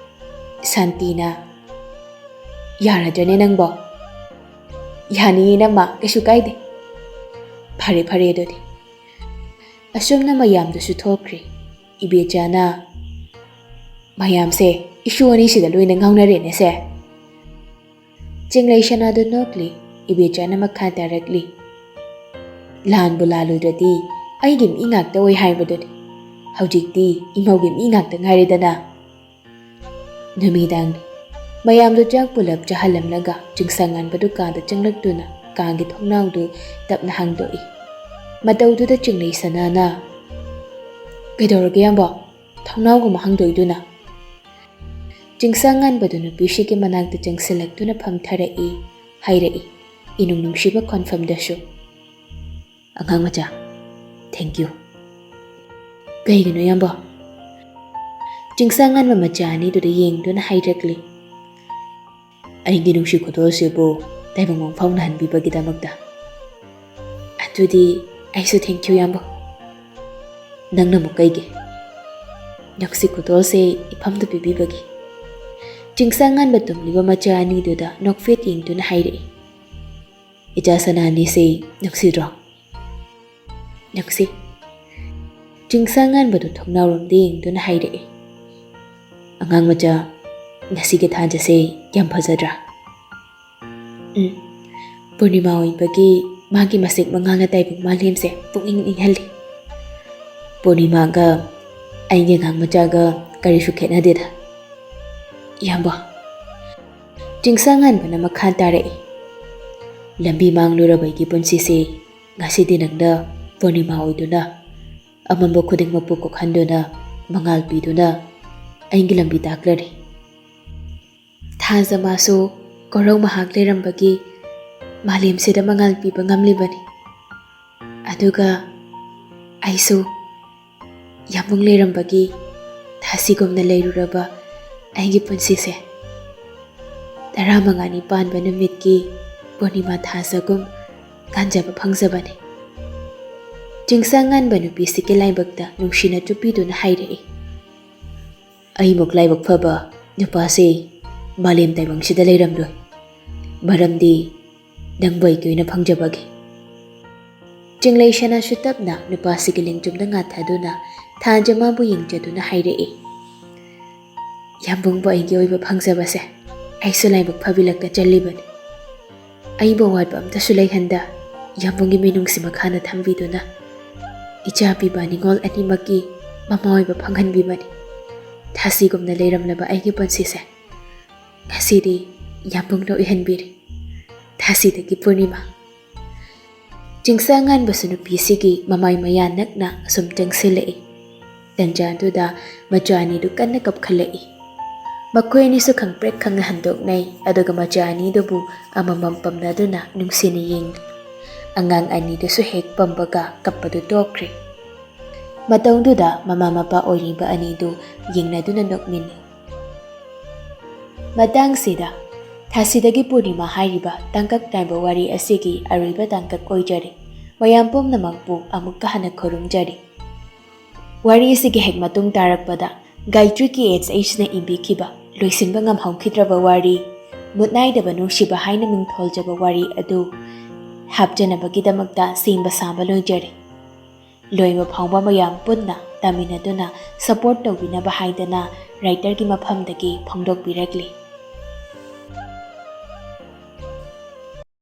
ꯁꯥꯟꯇꯤꯅ, "ꯌꯥꯔꯗ꯭ꯔꯅꯦ ꯅꯪꯕꯣ?" "ꯌꯥꯅꯤꯌꯦ ꯏꯅꯝꯃ, ꯀꯩꯁꯨ ꯀꯥꯏꯗꯦ꯫" "ꯐꯔꯦ, ꯐꯔꯦ ꯑꯗꯨꯗꯤ꯫" ꯑꯁꯨꯝꯅ ꯃꯌꯥꯝꯗꯨꯁꯨ ꯊꯣꯛꯈ꯭ꯔꯦ꯫ ꯏꯕꯦꯆꯥꯅ, "ꯃꯌꯥꯝꯁꯦ ꯏꯁꯨ ꯑꯅꯤꯁꯤꯗ ꯂꯣꯏꯅ ꯉꯥꯎꯅꯔꯦꯅꯦꯁꯦ꯫" ꯆꯤꯡꯂꯩ ꯁꯅꯥꯗꯨ ꯅꯣꯛꯂꯤ꯫ ꯏꯕꯦꯆꯥꯅ ꯃꯈꯥ ꯇꯥꯔꯛꯂꯤ, "ꯂꯥꯟꯕꯨ ꯂꯥꯜꯂꯨꯗ꯭ꯔꯗꯤ ꯑꯩꯒꯤ ꯃꯤ ꯉꯥꯛꯇ ꯑꯣꯏ ꯍꯥꯏꯕꯗꯨꯅꯤ꯫ ꯍꯧꯖꯤꯛꯇꯤ ꯏꯃꯧꯒꯤ ꯃꯤ ꯉꯥꯛꯇ ꯉꯥꯏꯔꯦꯗꯅ꯫ ꯅꯨꯃꯤꯗꯥꯡꯅꯤ꯫ ꯃꯌꯥꯝꯗꯨ ꯆꯥꯛ ꯄꯨꯂꯞ ꯆꯥꯍꯜꯂꯝꯂꯒ ꯆꯤꯡꯁꯥꯡꯉꯥꯟꯕꯗꯨ ꯀꯥꯗ ꯆꯪꯂꯛꯇꯨꯅ ꯀꯥꯒꯤ ꯊꯣꯡꯅꯥꯎꯗꯨ ꯇꯞꯅ ꯍꯥꯡꯗꯣꯛꯏ꯫ ꯃꯇꯧꯗꯨꯗ ꯆꯤꯡꯂꯩꯁꯅꯥꯅ, "ꯀꯩꯗꯧꯔꯒꯦ ꯌꯥꯝꯕꯣ? ꯊꯣꯡꯅꯥꯎꯒꯨꯝꯕ ꯍꯥꯡꯗꯣꯛꯏꯗꯨꯅ?" ꯆꯤꯡꯁꯥꯡꯉꯥꯟꯕꯗꯨ ꯅꯨꯄꯤꯁꯤꯒꯤ ꯃꯅꯥꯛꯇ ꯆꯪꯁꯤꯜꯂꯛꯇꯨꯅ ꯐꯝꯊꯔꯛꯏ, ꯍꯥꯏꯔꯛꯏ, ꯏꯅꯨꯡ ꯅꯨꯡꯁꯤꯕ ꯈꯣꯟꯐꯝꯗꯁꯨ, "ꯑꯉꯥꯡ ꯃꯆꯥ, thank you꯫ ꯀꯩꯒꯤꯅꯣ ꯏꯌꯥꯝꯕ?" ꯆꯤꯡꯁꯥꯡꯉꯥꯟꯕ ꯃꯆꯥ ꯑꯅꯤꯗꯨꯗ ꯌꯦꯡꯗꯨꯅ ꯍꯥꯏꯔꯛꯂꯤ, "ꯑꯩꯒꯤ ꯅꯨꯡꯁꯤ ꯈꯨꯗꯣꯜꯁꯤꯕꯨ ꯇꯥꯏꯕꯪ ꯃꯪꯐꯥꯎꯅꯍꯟꯕꯤꯕꯒꯤꯗꯃꯛꯇ꯫ ꯑꯗꯨꯗꯤ ꯑꯩꯁꯨ thank you ꯏꯌꯥꯝꯕ꯫ ꯅꯪꯅ ꯑꯃꯨꯛ ꯀꯩꯒꯤ? ꯅꯨꯡꯁꯤ ꯈꯨꯗꯣꯜꯁꯦ ꯏꯐꯝꯗ ꯄꯤꯕꯤꯕꯒꯤ꯫" ꯆꯤꯡꯁꯥꯡꯉꯥꯟꯕ ꯇꯨꯝꯂꯤꯕ ꯃꯆꯥ ꯑꯅꯤꯗꯨꯗ ꯅꯣꯛꯐꯦꯠ ꯌꯦꯡꯗꯨꯅ ꯍꯥꯏꯔꯛꯏ, "ꯏꯆꯥ ꯁꯅꯥꯅꯤꯁꯦ ꯅꯨꯡꯁꯤꯗ꯭ꯔꯣ?" "ꯅꯨꯡꯁꯤ꯫" ꯆꯤꯡꯁꯥꯡꯉꯥꯟꯕꯗꯨ ꯊꯣꯡꯅꯥꯎꯔꯣꯝꯗ ꯌꯦꯡꯗꯨꯅ ꯍꯥꯏꯔꯛꯏ, "ꯑꯉꯥꯡ ꯃꯆꯥ, ꯉꯁꯤꯒꯤ ꯊꯥꯖꯁꯦ ꯌꯥꯝ ꯐꯖꯗ꯭ꯔꯥ?" "ꯎꯝ, ꯄꯨꯔꯅꯤꯃꯥ ꯑꯣꯏꯕꯒꯤ ꯃꯥꯒꯤ ꯃꯁꯦꯛ ꯃꯉꯥꯜꯅ ꯇꯥꯏꯕꯪ ꯃꯥꯂꯦꯝꯁꯦ ꯄꯨꯛꯅꯤꯡ ꯏꯪꯍꯜꯂꯤ꯫ ꯄꯨꯔꯅꯤꯃꯥꯒ ꯑꯩꯒꯤ ꯑꯉꯥꯡ ꯃꯆꯥꯒ ꯀꯔꯤꯁꯨ ꯈꯦꯠꯅꯗꯦꯗ ꯏꯌꯥꯝꯕ꯫" ꯆꯤꯡꯁꯥꯡꯉꯥꯟꯕꯅ ꯃꯈꯥ ꯇꯥꯔꯛꯏ, "ꯂꯝꯕꯤ ꯃꯥꯡꯂꯨꯔꯕ ꯑꯩꯒꯤ ꯄꯨꯟꯁꯤꯁꯦ ꯉꯁꯤꯗꯤ ꯅꯪꯅ ꯄꯨꯔꯅꯤꯃꯥ ꯑꯣꯏꯗꯨꯅ ꯑꯃꯝꯕ ꯈꯨꯗꯤꯡꯃꯛꯄꯨ ꯀꯣꯛꯍꯟꯗꯨꯅ ꯃꯉꯥꯜ ꯄꯤꯗꯨꯅ ꯑꯩꯒꯤ ꯂꯝꯕꯤ ꯇꯥꯛꯂꯔꯦ꯫ ꯊꯥꯖ ꯃꯥꯁꯨ ꯀꯣꯔꯧ ꯃꯍꯥꯛ ꯂꯩꯔꯝꯕꯒꯤ ꯃꯥꯂꯦꯝꯁꯤꯗ ꯃꯉꯥꯜ ꯄꯤꯕ ꯉꯝꯂꯤꯕꯅꯤ꯫ ꯑꯗꯨꯒ ꯑꯩꯁꯨ ꯌꯥꯝꯕꯨꯡ ꯂꯩꯔꯝꯕꯒꯤ ꯊꯥꯁꯤꯒꯨꯝꯅ ꯂꯩꯔꯨꯔꯕ ꯑꯩꯒꯤ ꯄꯨꯟꯁꯤꯁꯦ ꯇꯔꯥꯃꯉꯥꯅꯤ ꯄꯥꯟꯕ ꯅꯨꯃꯤꯠꯀꯤ ꯄꯨꯔꯅꯤꯃꯥ ꯊꯥꯖꯒꯨꯝ ꯀꯥꯟꯖꯕ ꯐꯪꯖꯕꯅꯤ꯫" ꯆꯤꯡꯁꯥꯡꯉꯥꯟꯕ ꯅꯨꯄꯤꯁꯤꯒꯤ ꯂꯥꯏꯕꯛꯇ ꯅꯨꯡꯁꯤꯅ ꯆꯨꯞꯄꯤꯗꯨꯅ ꯍꯥꯏꯔꯛꯏ, "ꯑꯩꯃꯨꯛ ꯂꯥꯏꯕꯛ ꯐꯕ ꯅꯨꯄꯥꯁꯦ ꯃꯥꯂꯦꯝ ꯇꯥꯏꯕꯪꯁꯤꯗ ꯂꯩꯔꯝꯂꯣꯏ꯫ ꯃꯔꯝꯗꯤ ꯅꯪꯕꯨ ꯑꯩꯒꯤ ꯑꯣꯏꯅ ꯐꯪꯖꯕꯒꯤ꯫" ꯆꯤꯡꯂꯩꯁꯅꯥꯁꯨ ꯇꯞꯅ ꯅꯨꯄꯥꯁꯤꯒꯤ ꯂꯦꯡꯖꯨꯝꯗ ꯉꯥꯊꯗꯨꯅ ꯊꯥꯖ ꯃꯥꯕꯨ ꯌꯦꯡꯖꯗꯨꯅ ꯍꯥꯏꯔꯛꯏ, "ꯌꯥꯝꯕꯨꯡꯕꯨ ꯑꯩꯒꯤ ꯑꯣꯏꯕ ꯐꯪꯖꯕꯁꯦ ꯑꯩꯁꯨ ꯂꯥꯏꯕꯛ ꯐꯕꯤ ꯂꯛꯇ ꯆꯜꯂꯤꯕꯅꯤ꯫ ꯑꯩꯕꯨ ꯑꯋꯥꯠꯄ ꯑꯝꯇꯁꯨ ꯂꯩꯍꯟꯗ ꯌꯥꯝꯕꯨꯡꯒꯤ ꯃꯤꯅꯨꯡꯁꯤ ꯃꯈꯥꯗ ꯊꯝꯕꯤꯗꯨꯅ ꯏꯆꯥ ꯄꯤꯕ ꯅꯤꯉꯣꯜ ꯑꯅꯤꯃꯛꯀꯤ ꯃꯃꯥ ꯑꯣꯏꯕ ꯐꯪꯍꯟꯕꯤꯕꯅꯤ꯫ ꯊꯥꯁꯤꯒꯨꯝꯅ ꯂꯩꯔꯝꯂꯕ ꯑꯩꯒꯤ ꯄꯨꯟꯁꯤꯁꯦ ꯉꯁꯤꯗꯤ ꯌꯥꯝꯕꯨꯡꯅ ꯑꯣꯏꯍꯟꯕꯤꯔꯦ꯫ ꯊꯥꯁꯤꯗꯒꯤ ꯄꯨꯔꯅꯤꯃꯥ꯫ ꯆꯤꯡꯁꯥ ꯉꯥꯟꯕꯁꯨ ꯅꯨꯄꯤꯁꯤꯒꯤ ꯃꯃꯥꯏ ꯃꯌꯥ ꯅꯛꯅ ꯑꯁꯨꯝ ꯆꯪꯁꯤꯜꯂꯛꯏ꯫ ꯇꯟꯖꯥꯗꯨꯗ ꯃꯆꯥ ꯑꯅꯤꯗꯨ ꯀꯟꯅ ꯀꯞꯈꯠꯂꯛꯏ꯫ ꯃꯈꯣꯏ ꯑꯅꯤꯁꯨ ꯈꯪꯄ꯭ꯔꯦꯛ ꯈꯪꯅ ꯍꯟꯗꯣꯛꯅꯩ, ꯑꯗꯨꯒ ꯃꯆꯥ ꯑꯅꯤꯗꯨꯕꯨ ꯑꯃꯃꯝ ꯄꯝꯅꯗꯨꯅ ꯅꯨꯡꯁꯤꯅ ꯌꯦꯡꯏ꯫ ꯑꯉꯥꯡ ꯑꯅꯤꯗꯨꯁꯨ ꯍꯦꯛ ꯄꯝꯕꯒ ꯀꯞꯄꯗꯨ ꯇꯣꯛꯈ꯭ꯔꯦ꯫ ꯃꯇꯧꯗꯨꯗ ꯃꯃꯥ ꯃꯄꯥ ꯑꯣꯏꯔꯤꯕ ꯑꯅꯤꯗꯨ ꯌꯦꯡꯅꯗꯨꯅ ꯅꯣꯛꯃꯤꯟꯅꯩ꯫ ꯃꯇꯥꯡꯁꯤꯗ ꯊꯥꯁꯤꯗꯒꯤ ꯄꯨꯔꯅꯤꯃꯥ ꯍꯥꯏꯔꯤꯕ ꯇꯥꯡꯀꯛ ꯅꯥꯏꯕ ꯋꯥꯔꯤ ꯑꯁꯤꯒꯤ ꯑꯔꯣꯏꯕ ꯇꯥꯡꯀꯛ ꯑꯣꯏꯖꯔꯦ꯫ ꯃꯌꯥꯝ ꯄꯨꯝꯅꯃꯛꯄꯨ ꯑꯃꯨꯛꯀ ꯍꯟꯅ ꯈꯨꯔꯨꯝꯖꯔꯤ꯫ ꯋꯥꯔꯤ ꯑꯁꯤꯒꯤ ꯍꯦꯛ ꯃꯇꯨꯡ ꯇꯥꯔꯛꯄꯗ ꯒꯥꯌꯇ꯭ꯔꯤ ꯀꯦ ꯑꯦꯁ ꯑꯩꯆꯅ ꯏꯕꯤꯈꯤꯕ ꯂꯣꯏꯁꯤꯟꯕ ꯉꯝꯍꯧꯈꯤꯗ꯭ꯔꯕ ꯋꯥꯔꯤ ꯃꯨꯠ ꯅꯥꯏꯗꯕ ꯅꯨꯡꯁꯤꯕ ꯍꯥꯏꯅ ꯃꯤꯡꯊꯣꯜꯖꯕ ꯋꯥꯔꯤ ꯑꯗꯨ ꯍꯥꯞꯆꯅꯕꯒꯤꯗꯃꯛꯇ ꯁꯦꯝꯕ ꯁꯥꯕ ꯂꯣꯏꯖꯔꯦ꯫ ꯂꯣꯏꯕ ꯐꯥꯎꯕ ꯃꯌꯥꯝ ꯄꯨꯟꯅ ꯇꯥꯃꯤꯟꯅꯗꯨꯅ ꯁꯄꯣꯔꯠ ꯇꯧꯕꯤꯅꯕ ꯍꯥꯏꯗꯅ ꯔꯥꯏꯇꯔꯒꯤ ꯃꯐꯝꯗꯒꯤ ꯐꯣꯡꯗꯣꯛꯄꯤꯔꯛꯂꯤ꯫